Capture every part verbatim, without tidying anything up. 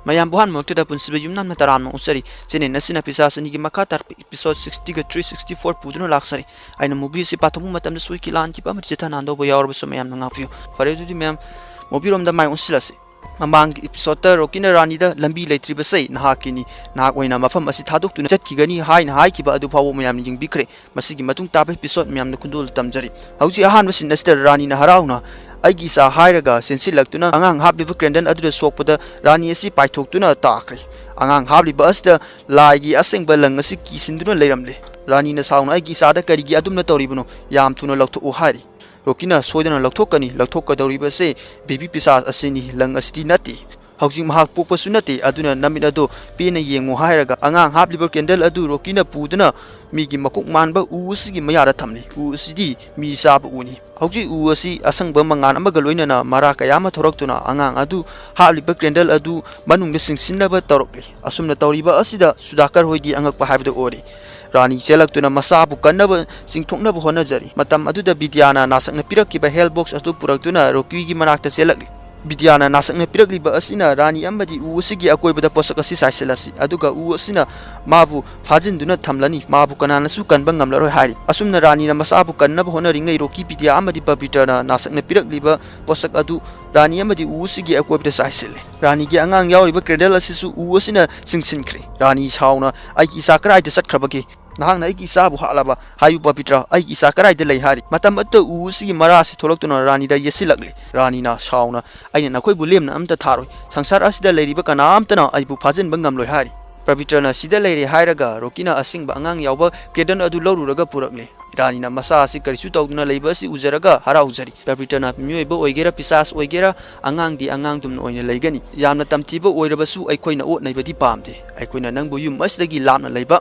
ꯃꯌꯥꯝꯕꯨ ꯑꯍꯥꯟꯕꯃꯛꯇꯗ ꯄꯨꯟꯁꯤꯕ ꯌꯨꯝꯅꯥꯝꯅ ꯇꯔꯥꯝꯅ ꯑꯣꯛꯆꯔꯤ꯫ Channel ꯑꯁꯤꯅ ꯄꯤꯁꯥꯆ ꯑꯅꯤꯒꯤ ꯃꯈꯥ ꯇꯥꯔꯛꯄ episode sixty-three, sixty-four ꯄꯨꯗꯨꯅ ꯂꯥꯛꯆꯔꯤ꯫ ꯑꯩꯅ movie ꯑꯁꯤ ꯄꯥꯊꯣꯛꯄ ꯃꯇꯝꯗ ꯁꯣꯏꯈꯤ ꯂꯥꯟꯈꯤꯕ ꯑꯃꯗꯤ ꯆꯤꯊ ꯅꯥꯟꯗꯧꯕ ꯌꯥꯎꯔꯕꯁꯨ ꯃꯌꯥꯝꯅ ꯉꯥꯛꯄꯤꯌꯨ꯫ ꯐꯔꯦ, ꯑꯗꯨꯗꯤ ꯃꯌꯥꯝ movie ꯔꯣꯝꯗ ꯃꯥꯏ ꯑꯣꯟꯁꯤꯜꯂꯁꯤ꯫ ꯃꯃꯥꯡꯒꯤ episode ꯔꯣꯀꯤꯅ ꯔꯥꯅꯤꯗ "ꯂꯝꯕꯤ ꯂꯩꯇ꯭ꯔꯤꯕꯁꯦ ꯅꯍꯥꯛꯀꯤꯅꯤ, ꯅꯍꯥꯛ ꯑꯣꯏꯅ ꯃꯐꯝ ꯑꯁꯤ ꯊꯥꯗꯣꯛꯇꯨꯅ ꯆꯠꯈꯤꯒꯅꯤ" ꯍꯥꯏꯅ ꯍꯥꯏꯈꯤꯕ ꯑꯗꯨ ꯐꯥꯎꯕ ꯃꯌꯥꯝꯅ ꯌꯦꯡꯕꯤꯈ꯭ꯔꯦ꯫ ꯃꯁꯤꯒꯤ ꯃꯇꯨꯡ ꯇꯥꯕ episode ꯃꯌꯥꯝꯅ ꯈꯨꯗꯣꯜ ꯇꯝꯖꯔꯤ꯫ ꯍꯧꯖꯤꯛ ꯑꯍꯥꯟꯕ scene ꯑꯁꯤꯗ ꯔꯥꯅꯤꯅ ꯍꯔꯥꯎꯅ "ꯑꯩꯒꯤ ꯏꯆꯥ" ꯍꯥꯏꯔꯒ ꯆꯦꯟꯁꯤꯜꯂꯛꯇꯨꯅ ꯑꯉꯥꯡ ꯍꯥꯞꯂꯤꯕ candle ꯑꯗꯨꯗ ꯁꯣꯛꯄꯗ ꯔꯥꯅꯤ ꯑꯁꯤ ꯄꯥꯏꯊꯣꯛꯇꯨꯅ ꯇꯥꯈ꯭ꯔꯦ꯫ ꯑꯉꯥꯡ ꯍꯥꯞꯂꯤꯕ ꯑꯁꯤꯗ ꯂꯥꯏꯒꯤ ꯑꯁꯦꯡꯕ ꯂꯪ ꯑꯁꯤ ꯀꯤꯁꯤꯟꯗꯨꯅ ꯂꯩꯔꯝꯂꯦ꯫ ꯔꯥꯅꯤꯅ ꯁꯥꯎꯅ "ꯑꯩꯒꯤ ꯏꯆꯥꯗ ꯀꯔꯤꯒꯤ ꯑꯗꯨꯝꯅ ꯇꯧꯔꯤꯕꯅꯣ? ꯌꯥꯝ ꯊꯨꯅ ꯂꯧꯊꯣꯛꯎ" ꯍꯥꯏꯔꯤ꯫ ꯔꯣꯀꯤꯅ "ꯁꯣꯏꯗꯅ ꯂꯧꯊꯣꯛꯀꯅꯤ, ꯂꯧꯊꯣꯛꯀꯗꯧꯔꯤꯕꯁꯦ baby ꯄꯤꯁꯥꯆ ꯑꯁꯤꯅꯤ, ꯂꯪ ꯑꯁꯤꯗꯤ ꯅꯠꯇꯦ꯫ ꯍꯧꯖꯤꯛ ꯃꯍꯥꯛ ꯄꯣꯛꯄꯁꯨ ꯅꯠꯇꯦ, ꯑꯗꯨꯅ ꯅꯃꯤꯠ ꯑꯗꯨ ꯄꯦꯟꯅ ꯌꯦꯡꯉꯨ" ꯍꯥꯏꯔꯒ ꯑꯉꯥꯡ ꯍꯥꯞꯂꯤꯕ candle ꯑꯗꯨ ꯔꯣꯀꯤꯅ ꯄꯨꯗꯨꯅ ꯃꯤꯒꯤ ꯃꯀꯣꯛ ꯃꯥꯟꯕ ꯎ ꯑꯁꯤꯒꯤ ꯃꯌꯥꯗ ꯊꯝꯂꯤ꯫ ꯎ ꯑꯁꯤꯗꯤ ꯃꯤ ꯆꯥꯕ ꯎꯅꯤ꯫ ꯍꯧꯖꯤꯛ ꯎ ꯑꯁꯤ ꯑꯁꯪꯕ ꯃꯉꯥꯜ ꯑꯃꯒ ꯂꯣꯏꯅꯅ ꯃꯔꯥ ꯀꯌꯥ ꯑꯃ ꯊꯣꯔꯛꯇꯨꯅ ꯑꯉꯥꯡ ꯑꯗꯨ ꯍꯥꯞꯂꯤꯕ candle ꯑꯗꯨ ꯃꯅꯨꯡꯗ ꯆꯤꯡꯁꯤꯟꯅꯕ ꯇꯧꯔꯛꯂꯤ꯫ ꯑꯁꯨꯝꯅ ꯇꯧꯔꯤꯕ ꯑꯁꯤꯗ ꯁꯨꯗꯥꯀꯔ ꯍꯣꯏꯗꯤ ꯑꯉꯛꯄ ꯍꯥꯏꯕꯗꯨ ꯑꯣꯏꯔꯦ꯫ ꯔꯥꯅꯤ ꯆꯦꯜꯂꯛꯇꯨꯅ ꯃꯆꯥꯕꯨ ꯀꯟꯅꯕ ꯆꯤꯡꯊꯣꯛꯅꯕ ꯍꯣꯠꯅꯖꯔꯤ꯫ ꯃꯇꯝ ꯑꯗꯨꯗ ꯕꯤꯗ꯭ꯌꯥꯅ ꯅꯥꯁꯛꯅ ꯄꯤꯔꯛꯈꯤꯕ hell box ꯑꯗꯨ ꯄꯨꯔꯛꯇꯨꯅ ꯔꯣꯀꯤꯒꯤ ꯃꯅꯥꯛꯇ ꯆꯦꯜꯂꯛꯂꯤ꯫ ꯕꯤꯗ꯭ꯌꯥꯅ ꯅꯥꯁꯛꯅ ꯄꯤꯔꯛꯂꯤꯕ ꯑꯁꯤꯅ ꯔꯥꯅꯤ ꯑꯃꯗꯤ ꯎ ꯑꯁꯤꯒꯤ ꯑꯀꯣꯏꯕꯗ ꯄꯣꯠꯁꯛ ꯑꯁꯤ ꯆꯥꯏꯁꯤꯜꯂꯁꯤ, ꯑꯗꯨꯒ ꯎ ꯑꯁꯤꯅ ꯃꯥꯕꯨ ꯐꯥꯖꯤꯟꯗꯨꯅ ꯊꯝꯂꯅꯤ꯫ ꯃꯥꯕꯨ ꯀꯅꯥꯅꯁꯨ ꯀꯟꯕ ꯉꯝꯂꯔꯣꯏ ꯍꯥꯏꯔꯤ꯫ ꯑꯁꯨꯝꯅ ꯔꯥꯅꯤꯅ ꯃꯆꯥꯕꯨ ꯀꯟꯅꯕ ꯍꯣꯠꯅꯔꯤꯉꯩ ꯔꯣꯀꯤ, ꯕꯤꯗ꯭ꯌꯥ ꯑꯃꯗꯤ ꯄꯕꯤꯇ꯭ꯔꯅ ꯅꯥꯁꯛꯅ ꯄꯤꯔꯛꯂꯤꯕ ꯄꯣꯠꯁꯛ ꯑꯗꯨ ꯔꯥꯅꯤ ꯑꯃꯗꯤ ꯎ ꯑꯁꯤꯒꯤ ꯑꯀꯣꯏꯕꯗ ꯆꯥꯏꯁꯤꯜꯂꯤ꯫ ꯔꯥꯅꯤꯒꯤ ꯑꯉꯥꯡ ꯌꯥꯎꯔꯤꯕ candle ꯑꯁꯤꯁꯨ ꯎ ꯑꯁꯤꯅ ꯆꯤꯡꯁꯤꯟꯈ꯭ꯔꯦ꯫ ꯔꯥꯅꯤ ꯁꯥꯎꯅ "ꯑꯩꯒꯤ ꯏꯆꯥ ꯀꯗꯥꯏꯗ ꯆꯠꯈ꯭ꯔꯕꯒꯦ? ꯅꯍꯥꯛꯅ ꯑꯩꯒꯤ ꯏꯆꯥꯕꯨ ꯍꯥꯠꯂꯕ? ꯍꯥꯏꯌꯨ ꯄꯕꯤꯇ꯭ꯔ, ꯑꯩꯒꯤ ꯏꯆꯥ ꯀꯗꯥꯏꯗ ꯂꯩ?" ꯍꯥꯏꯔꯤ꯫ ꯃꯇꯝ ꯑꯗꯨꯗ ꯎ ꯑꯁꯤꯒꯤ ꯃꯔꯥ ꯑꯁꯤ ꯊꯣꯛꯂꯛꯇꯨꯅ ꯔꯥꯅꯤꯗ ꯌꯦꯠꯁꯤꯜꯂꯛꯂꯤ꯫ ꯔꯥꯅꯤꯅ ꯁꯥꯎꯅ "ꯑꯩꯅ ꯅꯈꯣꯏꯕꯨ ꯂꯦꯝꯅ ꯑꯝꯇ ꯊꯥꯔꯣꯏ꯫ ꯁꯪꯁꯥꯔ ꯑꯁꯤꯗ ꯂꯩꯔꯤꯕ ꯀꯅꯥꯝꯇꯅ ꯑꯩꯕꯨ ꯐꯥꯖꯤꯟꯕ ꯉꯝꯂꯣꯏ" ꯍꯥꯏꯔꯤ꯫ ꯄꯕꯤꯇ꯭ꯔꯅ "ꯁꯤꯗ ꯂꯩꯔꯦ" ꯍꯥꯏꯔꯒ ꯔꯣꯀꯤꯅ ꯑꯁꯦꯡꯕ ꯑꯉꯥꯡ ꯌꯥꯎꯕ candle ꯑꯗꯨ ꯂꯧꯔꯨꯔꯒ ꯄꯨꯔꯛꯂꯦ꯫ ꯔꯥꯅꯤꯅ ꯃꯆꯥ ꯑꯁꯤ ꯀꯔꯤꯁꯨ ꯇꯧꯗꯨꯅ ꯂꯩꯕ ꯑꯁꯤ ꯎꯖꯔꯒ ꯍꯔꯥꯎꯖꯔꯤ꯫ ꯄꯕꯤꯇ꯭ꯔꯅ "ꯃꯤꯑꯣꯏꯕ ꯑꯣꯏꯒꯦꯔꯥ, ꯄꯤꯁꯥꯆ ꯑꯣꯏꯒꯦꯔꯥ, ꯑꯉꯥꯡꯗꯤ ꯑꯉꯥꯡꯗꯨꯝꯅ ꯑꯣꯏꯅ ꯂꯩꯒꯅꯤ꯫ ꯌꯥꯝꯅ ꯇꯝꯊꯤꯕ ꯑꯣꯏꯔꯕꯁꯨ ꯑꯩꯈꯣꯏꯅ ꯑꯣꯠ ꯅꯩꯕꯗꯤ ꯄꯥꯝꯗꯦ꯫ ꯑꯩꯈꯣꯏꯅ ꯅꯪꯕꯨ ꯌꯨꯝ ꯑꯁꯤꯗꯒꯤ ꯂꯥꯞꯅ ꯂꯩꯕ,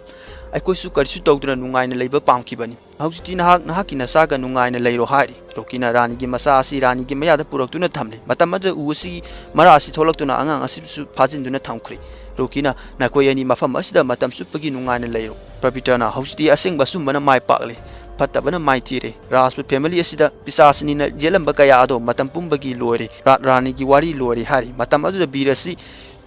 ꯑꯩꯈꯣꯏꯁꯨ ꯀꯔꯤꯁꯨ ꯇꯧꯗꯅ ꯅꯨꯡꯉꯥꯏꯅ ꯂꯩꯕ ꯄꯥꯝꯈꯤꯕꯅꯤ꯫ ꯍꯧꯖꯤꯛꯇꯤ ꯅꯍꯥꯛ ꯅꯍꯥꯛꯀꯤ ꯅꯆꯥꯒ ꯅꯨꯡꯉꯥꯏꯅ ꯂꯩꯔꯣ" ꯍꯥꯏꯔꯤ꯫ ꯔꯣꯀꯤꯅ ꯔꯥꯅꯤꯒꯤ ꯃꯆꯥ ꯑꯁꯤ ꯔꯥꯅꯤꯒꯤ ꯃꯌꯥꯗ ꯄꯨꯔꯛꯇꯨꯅ ꯊꯝꯂꯤ꯫ ꯃꯇꯝ ꯑꯗꯨꯗ ꯎ ꯑꯁꯤꯒꯤ ꯃꯔꯥ ꯑꯁꯤ ꯊꯣꯛꯂꯛꯇꯨꯅ ꯑꯉꯥꯡ ꯑꯁꯤꯕꯨꯁꯨ ꯐꯥꯖꯤꯟꯗꯨꯅ ꯊꯝꯈ꯭ꯔꯦ꯫ ꯔꯣꯀꯤꯅ "ꯅꯈꯣꯏ ꯑꯅꯤ ꯃꯐꯝ ꯑꯁꯤꯗ ꯃꯇꯝ ꯆꯨꯞꯄꯒꯤ ꯅꯨꯡꯉꯥꯏꯅ ꯂꯩꯔꯣ"꯫ ꯄꯕꯤꯇ꯭ꯔꯅ "ꯍꯧꯖꯤꯛꯇꯤ ꯑꯁꯦꯡꯕ ꯑꯆꯨꯝꯕꯅ ꯃꯥꯏ ꯄꯥꯛꯂꯦ꯫ ꯐꯠꯇꯕꯅ ꯃꯥꯏ ꯊꯤꯔꯦ꯫ ꯔꯥꯖꯄꯨꯠ family ꯑꯁꯤꯗ ꯄꯤꯁꯥꯆꯅꯤꯅ ꯌꯦꯠꯂꯝꯕ ꯀꯌꯥ ꯑꯗꯣ ꯃꯇꯝ ꯄꯨꯝꯕꯒꯤ ꯂꯣꯏꯔꯦ꯫ ꯔꯥꯠ ꯔꯥꯅꯤꯒꯤ ꯋꯥꯔꯤ ꯂꯣꯏꯔꯦ" ꯍꯥꯏꯔꯤ꯫ ꯃꯇꯝ ꯑꯗꯨꯗ ꯕꯤꯔ ꯑꯁꯤ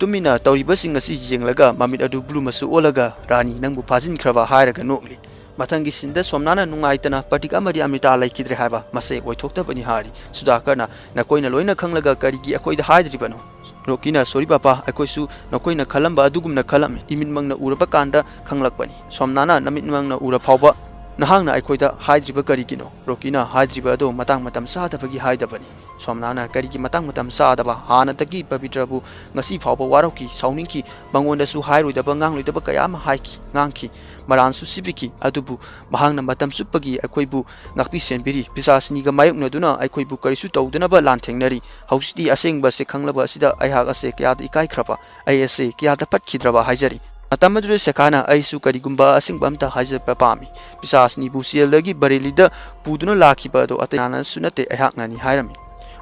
ꯇꯨꯃꯤꯟꯅ ꯇꯧꯔꯤꯕꯁꯤꯡ ꯑꯁꯤ ꯌꯦꯡꯂꯒ ꯃꯃꯤꯠ ꯑꯗꯨ ꯕ꯭ꯂꯨ ꯃꯆꯨ ꯑꯣꯜꯂꯒ "ꯔꯥꯅꯤ, ꯅꯪꯕꯨ ꯐꯥꯖꯤꯟꯈ꯭ꯔꯕ?" ꯍꯥꯏꯔꯒ ꯅꯣꯛꯂꯤ꯫ ꯃꯊꯪꯒꯤ ꯁꯤꯟꯗ ꯁꯣꯝꯅꯥꯅ ꯅꯨꯡꯉꯥꯏꯇꯅ "ꯄ꯭ꯔꯗꯤꯛ ꯑꯃꯗꯤ ꯑꯃ꯭ꯔꯤꯇꯥ ꯂꯩꯈꯤꯗ꯭ꯔꯦ ꯍꯥꯏꯕ, ꯃꯁꯦ ꯑꯣꯏꯊꯣꯛꯇꯕꯅꯤ" ꯍꯥꯏꯔꯤ꯫ ꯁꯨꯗꯥꯀꯔꯅ "ꯅꯈꯣꯏꯅ ꯂꯣꯏꯅ ꯈꯪꯂꯒ ꯀꯔꯤꯒꯤ ꯑꯩꯈꯣꯏꯗ ꯍꯥꯏꯗ꯭ꯔꯤꯕꯅꯣ?" ꯔꯣꯀꯤꯅ "ꯁꯣꯔꯤ ꯄꯥꯄꯥ, ꯑꯩꯈꯣꯏꯁꯨ ꯅꯈꯣꯏꯅ ꯈꯜꯂꯝꯕ ꯑꯗꯨꯒꯨꯝꯅ ꯈꯜꯂꯝꯃꯤ, ꯏꯃꯤꯠꯃꯛꯅ ꯎꯔꯕ ꯀꯥꯟꯗ ꯈꯪꯂꯛꯄꯅꯤ꯫ ꯁꯣꯝꯅꯥꯅ ꯅꯃꯤꯠꯃꯛꯅ ꯎꯔ ꯐꯥꯎꯕ ꯅꯍꯥꯛꯅ ꯑꯩꯈꯣꯏꯗ ꯍꯥꯏꯗ꯭ꯔꯤꯕ ꯀꯔꯤꯒꯤꯅꯣ?" ꯔꯣꯀꯤꯅ "ꯍꯥꯏꯗ꯭ꯔꯤꯕ ꯑꯗꯣ ꯃꯇꯥꯡ ꯃꯇꯝ ꯆꯥꯗꯕꯒꯤ ꯍꯥꯏꯗꯕꯅꯤ"꯫ ꯁꯣꯝꯅꯥꯅ "ꯀꯔꯤꯒꯤ ꯃꯇꯥꯡ ꯃꯇꯝ ꯆꯥꯗꯕ? ꯍꯥꯟꯅꯗꯒꯤ ꯄꯕꯤꯇ꯭ꯔꯕꯨ ꯉꯁꯤ ꯐꯥꯎꯕ ꯋꯥꯔꯧꯈꯤ, ꯁꯥꯎꯅꯤꯡꯈꯤ, ꯃꯉꯣꯟꯗꯁꯨ ꯍꯥꯏꯔꯣꯏꯗꯕ ꯉꯥꯡꯂꯣꯏꯗꯕ ꯀꯌꯥ ꯑꯃ ꯍꯥꯏꯈꯤ, ꯉꯥꯡꯈꯤ, ꯃꯔꯥꯟꯁꯨ ꯁꯤꯕꯤꯈꯤ, ꯑꯗꯨꯕꯨ ꯃꯍꯥꯛꯅ ꯃꯇꯝ ꯆꯨꯞꯄꯒꯤ ꯑꯩꯈꯣꯏꯕꯨ ꯉꯥꯛꯄꯤ ꯁꯦꯟꯕꯤꯔꯤ꯫ ꯄꯤꯁꯥꯁꯅꯤꯒ ꯃꯥꯌꯣꯛꯅꯗꯨꯅ ꯑꯩꯈꯣꯏꯕꯨ ꯀꯔꯤꯁꯨ ꯇꯧꯗꯅꯕ ꯂꯥꯟꯊꯦꯡꯅꯔꯤ꯫ ꯍꯧꯖꯤꯛꯇꯤ ꯑꯁꯦꯡꯕ ꯑꯁꯦ ꯈꯪꯂꯕ ꯑꯁꯤꯗ ꯑꯩꯍꯥꯛ ꯑꯁꯦ ꯀꯌꯥꯗ ꯏꯀꯥꯏꯈ꯭ꯔꯕ, ꯑꯩ ꯑꯁꯦ ꯀꯌꯥꯗ ꯄꯠꯈꯤꯗ꯭ꯔꯕ ꯍꯥꯏꯖꯔꯤ꯫ ꯃꯇꯝ ꯑꯗꯨꯗ ꯁꯦꯈꯥꯅ "ꯑꯩꯁꯨ ꯀꯔꯤꯒꯨꯝꯕ ꯑꯁꯦꯡꯕ ꯑꯝꯇ ꯍꯥꯏꯖꯕ ꯄꯥꯝꯃꯤ꯫ ꯄꯤꯁꯥꯁꯅꯤꯕꯨ ꯆꯦꯜꯗꯒꯤ ꯕꯔꯦꯂꯤꯗ ꯄꯨꯗꯨꯅ ꯂꯥꯛꯈꯤꯕ ꯑꯗꯣ ꯑꯇꯩ ꯀꯅꯥꯅꯁꯨ ꯅꯠꯇꯦ, ꯑꯩꯍꯥꯛꯅꯅꯤ" ꯍꯥꯏꯔꯝꯃꯤ꯫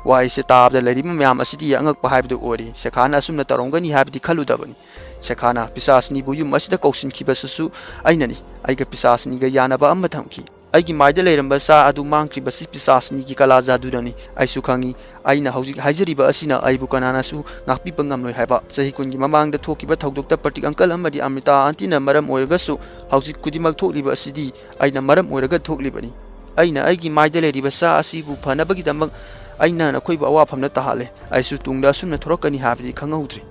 ꯋꯥꯍꯩꯁꯦ ꯇꯥꯕꯗ ꯂꯩꯔꯤꯕ ꯃꯌꯥꯝ ꯑꯁꯤꯗꯤ ꯑꯉꯛꯄ ꯍꯥꯏꯕꯗꯨ ꯑꯣꯏꯔꯦ꯫ ꯁꯦꯈꯥꯅ ꯑꯁꯨꯝꯅ ꯇꯧꯔꯝꯒꯅꯤ ꯍꯥꯏꯕꯗꯤ ꯈꯜꯂꯨꯗꯕꯅꯤ꯫ ꯁꯦꯈꯥꯅ "ꯄꯤꯁꯥꯁꯅꯤꯕꯨ ꯌꯨꯝ ꯑꯁꯤꯗ ꯀꯧꯁꯤꯟꯈꯤꯕꯁꯤꯁꯨ ꯑꯩꯅꯅꯤ꯫ ꯑꯩꯒ ꯄꯤꯁꯥꯁꯅꯤꯒ ꯌꯥꯅꯕ ꯑꯃ ꯊꯝꯈꯤ꯫ ꯑꯩꯒꯤ ꯃꯥꯏꯗ ꯂꯩꯔꯝꯕ ꯆꯥ ꯑꯗꯨ ꯃꯥꯡꯈ꯭ꯔꯤꯕꯁꯤ ꯄꯤꯁꯥꯁꯅꯤꯒꯤ ꯀꯂꯥ ꯖꯥꯗꯨꯅꯅꯤ꯫ ꯑꯩꯁꯨ ꯈꯪꯏ, ꯑꯩꯅ ꯍꯧꯖꯤꯛ ꯍꯥꯏꯖꯔꯤꯕ ꯑꯁꯤꯅ ꯑꯩꯕꯨ ꯀꯅꯥꯅꯁꯨ ꯉꯥꯛꯄꯤꯕ ꯉꯝꯂꯣꯏ ꯍꯥꯏꯕ꯫ ꯆꯍꯤ ꯀꯨꯟꯒꯤ ꯃꯃꯥꯡꯗ ꯊꯣꯛꯈꯤꯕ ꯊꯧꯗꯣꯛꯇ ꯄ꯭ꯔꯇꯤꯛ ꯑꯪꯀꯜ ꯑꯃꯗꯤ ꯑꯃ꯭ꯔꯤꯇꯥ ꯑꯟꯇꯤꯅ ꯃꯔꯝ ꯑꯣꯏꯔꯒꯁꯨ ꯍꯧꯖꯤꯛ ꯈꯨꯗꯤꯡꯃꯛ ꯊꯣꯛꯂꯤꯕ ꯑꯁꯤꯗꯤ ꯑꯩꯅ ꯃꯔꯝ ꯑꯣꯏꯔꯒ ꯊꯣꯛꯂꯤꯕꯅꯤ꯫ ꯑꯩꯅ ꯑꯩꯒꯤ ꯃꯥꯏꯗ ꯂꯩꯔꯤꯕ ꯆꯥ ꯑꯁꯤꯕꯨ ꯐꯅꯕꯒꯤꯗꯃꯛ ꯑꯩꯅ ꯅꯈꯣꯏꯕꯨ ꯑꯋꯥꯐꯝꯗ ꯇꯥꯍꯜꯂꯦ꯫ ꯑꯩꯁꯨ ꯇꯨꯡꯗ ꯑꯁꯨꯝꯅ ꯊꯣꯔꯛꯀꯅꯤ ꯍꯥꯏꯕꯗꯤ ꯈꯪꯍꯧꯗ꯭ꯔꯤ"꯫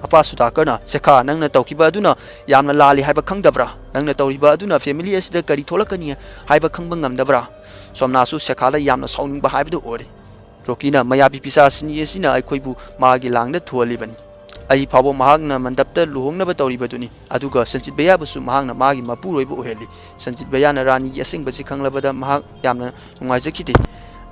ꯑꯄꯥ ꯁꯨꯗꯥꯀꯔꯅ "ꯁꯦꯈꯥ, ꯅꯪꯅ ꯇꯧꯈꯤꯕ ꯑꯗꯨꯅ ꯌꯥꯝꯅ ꯂꯥꯜꯂꯤ ꯍꯥꯏꯕ ꯈꯪꯗꯕ꯭ꯔꯥ? ꯅꯪꯅ ꯇꯧꯔꯤꯕ ꯑꯗꯨꯅ ꯐꯦꯃꯤꯂꯤ ꯑꯁꯤꯗ ꯀꯔꯤ ꯊꯣꯛꯂꯛꯀꯅꯤ ꯍꯥꯏꯕ ꯈꯪꯕ ꯉꯝꯗꯕ꯭ꯔꯥ?" ꯁꯣꯝꯅꯥꯁꯨ ꯁꯦꯈꯥꯗ ꯌꯥꯝꯅ ꯁꯥꯎꯅꯤꯡꯕ ꯍꯥꯏꯕꯗꯨ ꯑꯣꯏꯔꯦ꯫ ꯔꯣꯀꯤꯅ "ꯃꯌꯥꯕꯤ ꯄꯤꯁꯥꯁꯅꯤ ꯑꯁꯤꯅ ꯑꯩꯈꯣꯏꯕꯨ ꯃꯥꯒꯤ ꯂꯥꯡꯗ ꯊꯨꯍꯜꯂꯤꯕꯅꯤ꯫ ꯑꯩ ꯐꯥꯎꯕ ꯃꯍꯥꯛꯅ ꯃꯟꯗꯞꯇ ꯂꯨꯍꯣꯡꯅꯕ ꯇꯧꯔꯤꯕꯗꯨꯅꯤ, ꯑꯗꯨꯒ ꯁꯟꯖꯤꯠ ꯕꯌꯥꯕꯨꯁꯨ ꯃꯍꯥꯛꯅ ꯃꯥꯒꯤ ꯃꯄꯨꯔꯣꯏꯕ ꯑꯣꯏꯍꯜꯂꯤ꯫ ꯁꯟꯖꯤꯠ ꯕꯌꯥꯅ ꯔꯥꯅꯤꯒꯤ ꯑꯁꯦꯡꯕꯁꯤ ꯈꯪꯂꯕꯗ ꯃꯍꯥꯛ ꯌꯥꯝꯅ ꯅꯨꯡꯉꯥꯏꯖꯈꯤꯗꯦ꯫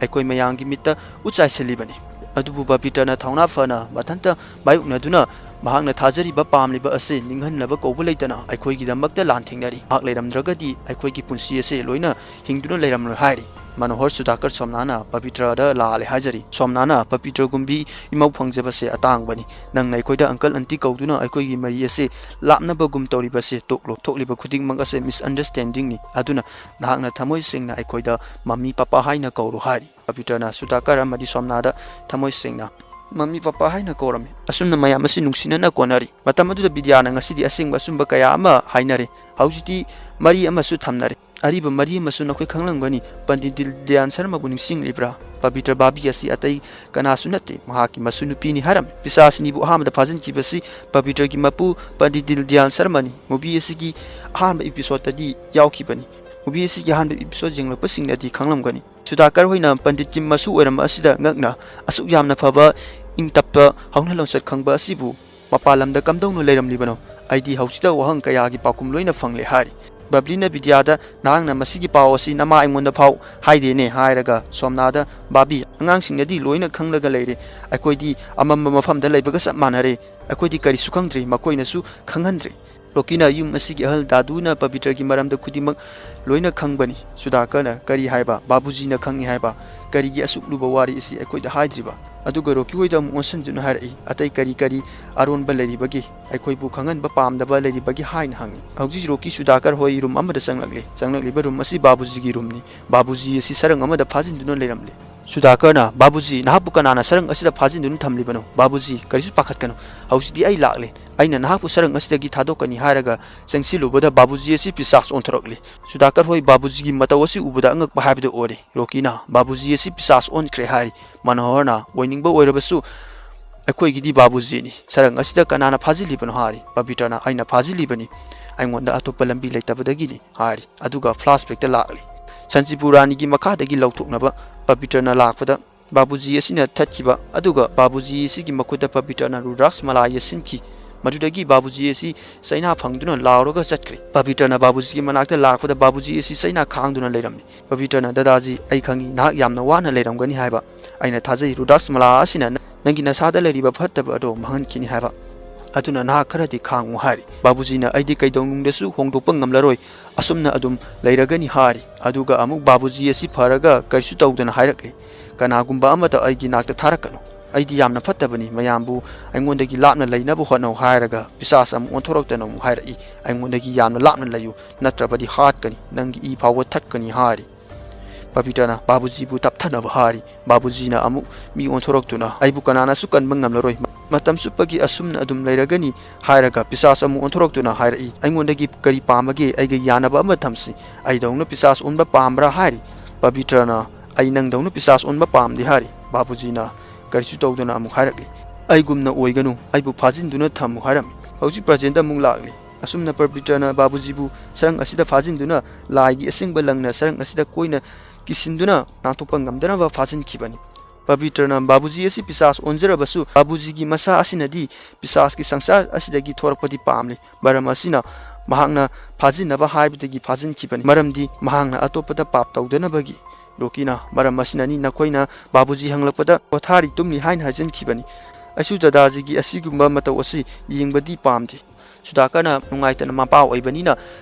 ꯑꯩꯈꯣꯏ ꯃꯌꯥꯝꯒꯤ ꯃꯤꯠꯇ ꯎꯠ ꯆꯥꯏꯁꯤꯜꯂꯤꯕꯅꯤ"꯫ ꯑꯗꯨꯕꯨ ꯕꯕꯤꯇ꯭ꯔꯅ ꯊꯧꯅꯥ ꯐꯅ ꯃꯊꯟꯇ ꯃꯥꯌꯣꯛꯅꯗꯨꯅ ꯃꯍꯥꯛꯅ ꯊꯥꯖꯔꯤꯕ ꯄꯥꯝꯂꯤꯕ ꯑꯁꯤ ꯅꯤꯡꯍꯟꯅꯕ ꯀꯧꯕ ꯂꯩꯇꯅ ꯑꯩꯈꯣꯏꯒꯤꯗꯃꯛꯇ ꯂꯥꯟꯊꯦꯡꯅꯔꯤ꯫ ꯃꯍꯥꯛ ꯂꯩꯔꯝꯗ꯭ꯔꯒꯗꯤ ꯑꯩꯈꯣꯏꯒꯤ ꯄꯨꯟꯁꯤ ꯑꯁꯤ ꯂꯣꯏꯅ ꯍꯤꯡꯗꯨꯅ ꯂꯩꯔꯝꯂꯣꯏ ꯍꯥꯏꯔꯤ꯫ ꯃꯅꯣꯍꯔ ꯁꯨꯗꯥꯀꯔ ꯁꯣꯝꯅꯥꯅ ꯕꯕꯤꯇ꯭ꯔꯗ ꯂꯥꯜꯂꯦ ꯍꯥꯏꯖꯔꯤ꯫ ꯁꯣꯝꯅꯥꯅ "ꯕꯕꯤꯇ꯭ꯔꯒꯨꯝꯕꯤ ꯏꯃꯧ ꯐꯪꯖꯕꯁꯦ ꯑꯇꯥꯡꯕꯅꯤ꯫ ꯅꯪꯅ ꯑꯩꯈꯣꯏꯗ ꯑꯪꯀꯜ ꯑꯟꯇꯤ ꯀꯧꯗꯨꯅ ꯑꯩꯈꯣꯏꯒꯤ ꯃꯔꯤ ꯑꯁꯤ ꯂꯥꯞꯅꯕꯒꯨꯝ ꯇꯧꯔꯤꯕꯁꯦ ꯇꯣꯛꯂꯣ꯫ ꯊꯣꯛꯂꯤꯕ ꯈꯨꯗꯤꯡꯃꯛ ꯑꯁꯦ ꯃꯤꯁꯑꯟꯗꯔꯁꯇꯦꯟꯗꯤꯡꯅꯤ꯫ ꯑꯗꯨꯅ ꯅꯍꯥꯛꯅ ꯊꯃꯣꯏ ꯁꯦꯡꯅ ꯑꯩꯈꯣꯏꯗ ꯃꯝꯃꯤ ꯄꯄꯥ ꯍꯥꯏꯅ ꯀꯧꯔꯣ" ꯍꯥꯏꯔꯤ꯫ ꯕꯕꯤꯇ꯭ꯔꯅ ꯁꯨꯗꯥꯀꯔ ꯑꯃꯗꯤ ꯁꯣꯝꯅꯥꯗ ꯊꯃꯣꯏ ꯁꯦꯡꯅ ꯃꯃꯤ ꯄꯄꯥ ꯍꯥꯏꯅ ꯀꯧꯔꯝꯃꯤ꯫ ꯑꯁꯨꯝꯅ ꯃꯌꯥꯝ ꯑꯁꯤ ꯅꯨꯡꯁꯤꯅꯅ ꯀꯣꯟꯅꯔꯤ꯫ ꯃꯇꯝ ꯑꯗꯨꯗ ꯕꯤꯗ꯭ꯌꯥꯅ ꯉꯁꯤꯗꯤ ꯑꯁꯦꯡꯕ ꯑꯆꯨꯝꯕ ꯀꯌꯥ ꯑꯃ ꯍꯥꯏꯅꯔꯦ꯫ ꯍꯧꯖꯤꯛꯇꯤ ꯃꯔꯤ ꯑꯃꯁꯨ ꯊꯝꯅꯔꯦ꯫ ꯑꯔꯤꯕ ꯃꯔꯤ ꯑꯃꯁꯨ ꯅꯈꯣꯏ ꯈꯪꯂꯝꯒꯅꯤ꯫ ꯄꯟꯗꯤꯠ ꯗꯤꯜ ꯗꯌꯥꯟ ꯁꯔꯃꯕꯨ ꯅꯤꯡꯁꯤꯡꯂꯤꯕ꯭ꯔꯥ? ꯄꯕꯤꯇ꯭ꯔ ꯕꯥꯕꯤ ꯑꯁꯤ ꯑꯇꯩ ꯀꯅꯥꯁꯨ ꯅꯠꯇꯦ, ꯃꯍꯥꯛꯀꯤ ꯃꯁꯨ ꯅꯨꯄꯤꯅꯤ ꯍꯥꯏꯔꯝꯃꯤ꯫ ꯄꯤꯁꯥꯁꯤꯅꯤꯕꯨ ꯑꯍꯥꯟꯕꯗ ꯐꯥꯖꯤꯟꯈꯤꯕꯁꯤ ꯄꯕꯤꯇ꯭ꯔꯒꯤ ꯃꯄꯨ ꯄꯟꯗꯤꯠ ꯗꯤꯜ ꯗꯌꯥꯟ ꯁꯔꯃꯅꯤ꯫ ꯃꯨꯚꯤ ꯑꯁꯤꯒꯤ ꯑꯍꯥꯟꯕ ꯏꯄꯤꯁꯣꯗꯇꯗꯤ ꯌꯥꯎꯈꯤꯕꯅꯤ꯫ ꯃꯨꯚꯤ ꯑꯁꯤꯒꯤ ꯑꯍꯥꯟꯕ ꯏꯄꯤꯁꯣꯗ ꯌꯦꯡꯂꯛꯄꯁꯤꯡꯅꯗꯤ ꯈꯪꯂꯝꯒꯅꯤ꯫ ꯁꯨꯗꯥꯀꯔ ꯍꯣꯏꯅ ꯄꯟꯗꯤꯠꯀꯤ ꯃꯁꯨ ꯑꯣꯏꯔꯝꯕ ꯑꯁꯤꯗ ꯉꯛꯅ ꯑꯁꯨꯛ ꯌꯥꯝꯅ ꯐꯕ, ꯏꯪ ꯇꯞꯄ, ꯍꯧꯅ ꯂꯣꯟꯆꯠ ꯈꯪꯕ ꯑꯁꯤꯕꯨ ꯃꯄꯥꯟ ꯂꯝꯗ ꯀꯝꯗꯧꯅ ꯂꯩꯔꯝꯂꯤꯕꯅꯣ? ꯑꯩꯗꯤ ꯍꯧꯖꯤꯛꯇ ꯋꯥꯍꯪ ꯀꯌꯥꯒꯤ ꯄꯥꯎꯈꯨꯝ ꯂꯣꯏꯅ ꯐꯪꯂꯦ ꯍꯥꯏꯔꯤ꯫ ꯕꯕ꯭ꯂꯤꯅ ꯕꯤꯗ꯭ꯌꯥꯗ, "ꯅꯍꯥꯛꯅ ꯃꯁꯤꯒꯤ ꯄꯥꯎ ꯑꯁꯤ ꯅꯃꯥ ꯑꯩꯉꯣꯟꯗ ꯐꯥꯎ ꯍꯥꯏꯗꯦꯅꯦ" ꯍꯥꯏꯔꯒ ꯁꯣꯝꯅꯥꯗ, "ꯕꯥꯕꯤ, ꯑꯉꯥꯡꯁꯤꯡꯅꯗꯤ ꯂꯣꯏꯅ ꯈꯪꯂꯒ ꯂꯩꯔꯦ꯫ ꯑꯩꯈꯣꯏꯗꯤ ꯑꯃꯝꯕ ꯃꯐꯝꯗ ꯂꯩꯕꯒ ꯆꯞ ꯃꯥꯟꯅꯔꯦ꯫ ꯑꯩꯈꯣꯏꯗꯤ ꯀꯔꯤꯁꯨ ꯈꯪꯗ꯭ꯔꯤ, ꯃꯈꯣꯏꯅꯁꯨ ꯈꯪꯍꯟꯗ꯭ꯔꯤ"꯫ ꯔꯣꯀꯤꯅ, "ꯌꯨꯝ ꯑꯁꯤꯒꯤ ꯑꯍꯜ ꯗꯥꯗꯨꯅ ꯄꯕꯤꯇ꯭ꯔꯒꯤ ꯃꯔꯝꯗ ꯈꯨꯗꯤꯡꯃꯛ ꯂꯣꯏꯅ ꯈꯪꯕꯅꯤ"꯫ ꯁꯨꯗꯥꯀꯔꯅ, "ꯀꯔꯤ ꯍꯥꯏꯕ? ꯕꯥꯕꯨꯖꯤꯅ ꯈꯪꯉꯤ ꯍꯥꯏꯕ? ꯀꯔꯤꯒꯤ ꯑꯁꯨꯛ ꯂꯨꯕ ꯋꯥꯔꯤ ꯑꯁꯤ ꯑꯩꯈꯣꯏꯗ ꯍꯥꯏꯗ꯭ꯔꯤꯕ?" ꯑꯗꯨꯒ ꯔꯣꯀꯤ ꯍꯣꯏꯗ ꯑꯃꯨꯛ ꯑꯣꯟꯁꯤꯟꯗꯨꯅ ꯍꯥꯏꯔꯛꯏ, "ꯑꯇꯩ ꯀꯔꯤ ꯀꯔꯤ ꯑꯔꯣꯟꯕ ꯂꯩꯔꯤꯕꯒꯦ? ꯑꯩꯈꯣꯏꯕꯨ ꯈꯪꯍꯟꯕ ꯄꯥꯝꯗꯕ ꯂꯩꯔꯤꯕꯒꯦ?" ꯍꯥꯏꯅ ꯍꯪꯉꯤ꯫ ꯍꯧꯖꯤꯛ ꯔꯣꯀꯤ ꯁꯨꯗꯥꯀꯔ ꯍꯣꯏ ꯔꯨꯝ ꯑꯃꯗ ꯆꯪꯂꯛꯂꯦ꯫ ꯆꯪꯂꯛꯂꯤꯕ ꯔꯨꯝ ꯑꯁꯤ ꯕꯥꯕꯨꯖꯤꯒꯤ ꯔꯨꯝꯅꯤ꯫ ꯕꯥꯕꯨꯖꯤ ꯑꯁꯤ ꯁꯔꯪ ꯑꯃꯗ ꯐꯥꯖꯤꯟꯗꯨꯅ ꯂꯩꯔꯝꯂꯦ꯫ ꯁꯨꯗꯥꯀꯔꯅ, "ꯕꯥꯕꯨꯖꯤ, ꯅꯍꯥꯛꯄꯨ ꯀꯅꯥꯅ ꯁꯔꯪ ꯑꯁꯤꯗ ꯐꯥꯖꯤꯟꯗꯨꯅ ꯊꯝꯂꯤꯕꯅꯣ? ꯕꯥꯕꯨꯖꯤ, ꯀꯔꯤꯁꯨ ꯄꯥꯈꯠꯀꯅꯨ꯫ ꯍꯧꯖꯤꯛꯇꯤ ꯑꯩ ꯂꯥꯛꯂꯦ꯫ ꯑꯩꯅ ꯅꯍꯥꯛꯄꯨ ꯁꯔꯪ ꯑꯁꯤꯗꯒꯤ ꯊꯥꯗꯣꯛꯀꯅꯤ" ꯍꯥꯏꯔꯒ ꯆꯪꯁꯤꯜꯂꯨꯕꯗ ꯕꯥꯕꯨꯖꯤ ꯑꯁꯤ ꯄꯤꯁꯥꯆ ꯑꯣꯟꯊꯣꯔꯛꯂꯦ꯫ ꯁꯨꯗꯥꯀꯔ ꯍꯣꯏ ꯕꯥꯕꯨꯖꯤꯒꯤ ꯃꯇꯧ ꯑꯁꯤ ꯎꯕꯗ ꯑꯉꯛꯄ ꯍꯥꯏꯕꯗꯨ ꯑꯣꯏꯔꯦ꯫ ꯔꯣꯀꯤꯅ, "ꯕꯥꯕꯨꯖꯤ ꯑꯁꯤ ꯄꯤꯁꯥꯆ ꯑꯣꯟꯈ꯭ꯔꯦ" ꯍꯥꯏꯔꯤ꯫ ꯃꯅꯣꯍꯔꯅ, "ꯑꯣꯏꯅꯤꯡꯕ ꯑꯣꯏꯔꯕꯁꯨ ꯑꯩꯈꯣꯏꯒꯤꯗꯤ ꯕꯥꯕꯨꯖꯤꯅꯤ꯫ ꯁꯔꯪ ꯑꯁꯤꯗ ꯀꯅꯥꯅ ꯐꯥꯖꯤꯜꯂꯤꯕꯅꯣ?" ꯍꯥꯏꯔꯤ꯫ ꯄꯕꯤꯇ꯭ꯔꯅ, "ꯑꯩꯅ ꯐꯥꯖꯤꯜꯂꯤꯕꯅꯤ꯫ ꯑꯩꯉꯣꯟꯗ ꯑꯇꯣꯞꯄ ꯂꯝꯕꯤ ꯂꯩꯇꯕꯗꯒꯤꯅꯤ" ꯍꯥꯏꯔꯤ꯫ ꯑꯗꯨꯒ ꯐ꯭ꯂꯥꯁꯕꯦꯛꯇ ꯂꯥꯛꯂꯤ꯫ ꯁꯟꯆꯤꯄꯨ ꯔꯥꯅꯤꯒꯤ ꯃꯈꯥꯗꯒꯤ ꯂꯧꯊꯣꯛꯅꯕ ꯄꯕꯤꯇ꯭ꯔꯅ ꯂꯥꯛꯄꯗ ꯕꯥꯕꯨꯖꯤ ꯑꯁꯤꯅ ꯊꯠꯈꯤꯕ, ꯑꯗꯨꯒ ꯕꯥꯕꯨꯖꯤ ꯑꯁꯤꯒꯤ ꯃꯈꯨꯠꯇ ꯄꯕꯤꯇ꯭ꯔꯅ ꯔꯨꯗ꯭ꯔꯥꯛꯁ ꯃꯂꯥ ꯌꯦꯠꯁꯤꯟꯈꯤ꯫ ꯃꯗꯨꯗꯒꯤ ꯕꯥꯕꯨꯖꯤ ꯑꯁꯤ ꯆꯩꯅꯥ ꯐꯪꯗꯨꯅ ꯂꯥꯎꯔꯒ ꯆꯠꯈ꯭ꯔꯦ꯫ ꯄꯕꯤꯇ꯭ꯔꯅ ꯕꯥꯕꯨꯖꯤꯒꯤ ꯃꯅꯥꯛꯇ ꯂꯥꯛꯄꯗ ꯕꯥꯕꯨꯖꯤ ꯑꯁꯤ ꯆꯩꯅꯥ ꯈꯥꯡꯗꯨꯅ ꯂꯩꯔꯝꯃꯤ꯫ ꯄꯕꯤꯇ꯭ꯔꯅ, "ꯗꯗꯥꯖꯤ, ꯑꯩ ꯈꯪꯏ ꯅꯍꯥꯛ ꯌꯥꯝꯅ ꯋꯥꯅ ꯂꯩꯔꯝꯒꯅꯤ ꯍꯥꯏꯕ꯫ ꯑꯩꯅ ꯊꯥꯖꯩ ꯔꯨꯗ꯭ꯔꯥꯛꯁ ꯃꯂꯥ ꯑꯁꯤꯅ ꯅ-, ꯅꯪꯒꯤ ꯅꯁꯥꯗ ꯂꯩꯔꯤꯕ ꯐꯠꯇꯕ ꯑꯗꯣ ꯃꯥꯡꯍꯟꯈꯤꯅꯤ ꯍꯥꯏꯕ꯫ ꯑꯗꯨꯅ ꯅꯍꯥꯛ ꯈꯔꯗꯤ ꯈꯥꯡꯉꯨ" ꯍꯥꯏꯔꯤ꯫ ꯕꯥꯕꯨꯖꯤꯅ, "ꯑꯩꯗꯤ ꯀꯩꯗꯧꯅꯨꯡꯗꯁꯨ ꯍꯣꯡꯗꯣꯛꯄ ꯉꯝꯂꯔꯣꯏ꯫ ꯑꯁꯨꯝꯅ ꯑꯗꯨꯝ ꯂꯩꯔꯒꯅꯤ" ꯍꯥꯏꯔꯤ꯫ ꯑꯗꯨꯒ ꯑꯃꯨꯛ ꯕꯥꯕꯨꯖꯤ ꯑꯁꯤ ꯐꯔꯒ ꯀꯔꯤꯁꯨ ꯇꯧꯗꯅ ꯍꯥꯏꯔꯛꯂꯤ, "ꯀꯅꯥꯒꯨꯝꯕ ꯑꯃꯠꯇ ꯑꯩꯒꯤ ꯅꯥꯛꯇ ꯊꯥꯔꯛꯀꯅꯨ꯫ ꯑꯩꯗꯤ ꯌꯥꯝꯅ ꯐꯠꯇꯕꯅꯤ, ꯃꯌꯥꯝꯕꯨ ꯑꯩꯉꯣꯟꯗꯒꯤ ꯂꯥꯞꯅ ꯂꯩꯅꯕ ꯍꯣꯠꯅꯧ" ꯍꯥꯏꯔꯒ ꯄꯤꯁꯥꯆ ꯑꯃꯨꯛ ꯑꯣꯟꯊꯣꯔꯛꯇꯅ ꯑꯃꯨꯛ ꯍꯥꯏꯔꯛꯏ, "ꯑꯩꯉꯣꯟꯗꯒꯤ ꯌꯥꯝꯅ ꯂꯥꯞꯅ ꯂꯩꯌꯨ, ꯅꯠꯇ꯭ꯔꯕꯗꯤ ꯍꯥꯠꯀꯅꯤ, ꯅꯪꯒꯤ ꯏ ꯐꯥꯎꯕ ꯊꯛꯀꯅꯤ" ꯍꯥꯏꯔꯤ꯫ ꯄꯕꯤꯇ꯭ꯔꯅ ꯕꯥꯕꯨꯖꯤꯕꯨ ꯇꯞꯊꯅꯕ ꯍꯥꯏꯔꯤ꯫ ꯕꯥꯕꯨꯖꯤꯅ ꯑꯃꯨꯛ ꯃꯤ ꯑꯣꯟꯊꯣꯔꯛꯇꯨꯅ, "ꯑꯩꯕꯨ ꯀꯅꯥꯅꯁꯨ ꯀꯟꯕ ꯉꯝꯂꯔꯣꯏ, ꯃꯇꯝ ꯆꯨꯞꯄꯒꯤ ꯑꯁꯨꯝꯅ ꯑꯗꯨꯝ ꯂꯩꯔꯒꯅꯤ" ꯍꯥꯏꯔꯒ ꯄꯤꯁꯥꯁ ꯑꯃꯨꯛ ꯑꯣꯟꯊꯣꯔꯛꯇꯨꯅ ꯍꯥꯏꯔꯛꯏ, "ꯑꯩꯉꯣꯟꯗꯒꯤ ꯀꯔꯤ ꯄꯥꯝꯃꯒꯦ? ꯑꯩꯒ ꯌꯥꯅꯕ ꯑꯃ ꯊꯝꯁꯤ꯫ ꯑꯩꯗꯧꯅ ꯄꯤꯁꯥꯁ ꯑꯣꯟꯕ ꯄꯥꯝꯕ꯭ꯔꯥ?" ꯍꯥꯏꯔꯤ꯫ ꯄꯕꯤꯇ꯭ꯔꯅ, "ꯑꯩ ꯅꯪꯗꯧꯅ ꯄꯤꯁꯥꯁ ꯑꯣꯟꯕ ꯄꯥꯝꯗꯦ" ꯍꯥꯏꯔꯤ꯫ ꯕꯥꯕꯨꯖꯤꯅ ꯀꯔꯤꯁꯨ ꯇꯧꯗꯅ ꯑꯃꯨꯛ ꯍꯥꯏꯔꯛꯂꯤ, "ꯑꯩꯒꯨꯝꯅ ꯑꯣꯏꯒꯅꯨ, ꯑꯩꯕꯨ ꯐꯥꯖꯤꯟꯗꯨꯅ ꯊꯝꯃꯨ" ꯍꯥꯏꯔꯝꯃꯤ꯫ ꯍꯧꯖꯤꯛ ꯄ꯭ꯔꯖꯦꯟꯗ ꯑꯃꯨꯛ ꯂꯥꯛꯂꯤ꯫ ꯑꯁꯨꯝꯅ ꯄꯕꯤꯇ꯭ꯔꯅ ꯕꯥꯕꯨꯖꯤꯕꯨ ꯁꯔꯪ ꯑꯁꯤꯗ ꯐꯥꯖꯤꯟꯗꯨꯅ ꯂꯥꯏꯒꯤ ꯑꯁꯦꯡꯕ ꯂꯪꯅ ꯁꯔꯪ ꯑꯁꯤꯗ ꯀꯣꯏꯅ ꯀꯤꯁꯤꯟꯗꯨꯅ ꯅꯥꯟꯊꯣꯛꯄ ꯉꯝꯗꯅꯕ ꯐꯥꯖꯤꯟꯈꯤꯕꯅꯤ꯫ ꯄꯕꯤꯇ꯭ꯔꯅ ꯕꯥꯕꯨꯖꯤ ꯑꯁꯤ ꯄꯤꯁꯥꯁ ꯑꯣꯟꯖꯔꯕꯁꯨ, ꯕꯥꯕꯨꯖꯤꯒꯤ ꯃꯁꯥ ꯑꯁꯤꯅꯗꯤ ꯄꯤꯁꯥꯁꯀꯤ ꯁꯪꯁꯥꯔ ꯑꯁꯤꯗꯒꯤ ꯊꯣꯔꯛꯄꯗꯤ ꯄꯥꯝꯂꯤ꯫ ꯃꯔꯝ ꯑꯁꯤꯅ ꯃꯍꯥꯛꯅ ꯐꯥꯖꯤꯟꯅꯕ ꯍꯥꯏꯕꯗꯒꯤ ꯐꯥꯖꯤꯟꯈꯤꯕꯅꯤ, ꯃꯔꯝꯗꯤ ꯃꯍꯥꯛꯅ ꯑꯇꯣꯞꯄꯗ ꯄꯥꯞ ꯇꯧꯗꯅꯕꯒꯤ꯫ ꯔꯣꯀꯤꯅ, "ꯃꯔꯝ ꯑꯁꯤꯅꯅꯤ ꯅꯈꯣꯏꯅ ꯕꯥꯕꯨꯖꯤ ꯍꯪꯂꯛꯄꯗ ꯄꯣꯊꯥꯔꯤ ꯇꯨꯝꯂꯤ ꯍꯥꯏꯅ ꯍꯥꯏꯖꯤꯟꯈꯤꯕꯅꯤ꯫ ꯑꯩꯁꯨ ꯗꯗꯥꯖꯤꯒꯤ ꯑꯁꯤꯒꯨꯝꯕ ꯃꯇꯧ ꯑꯁꯤ ꯌꯦꯡꯕꯗꯤ ꯄꯥꯝꯗꯦ"꯫ ꯁꯨꯗꯥꯀꯔꯅ ꯅꯨꯡꯉꯥꯏꯇꯅ ꯃꯄꯥ ꯑꯣꯏꯕꯅꯤꯅ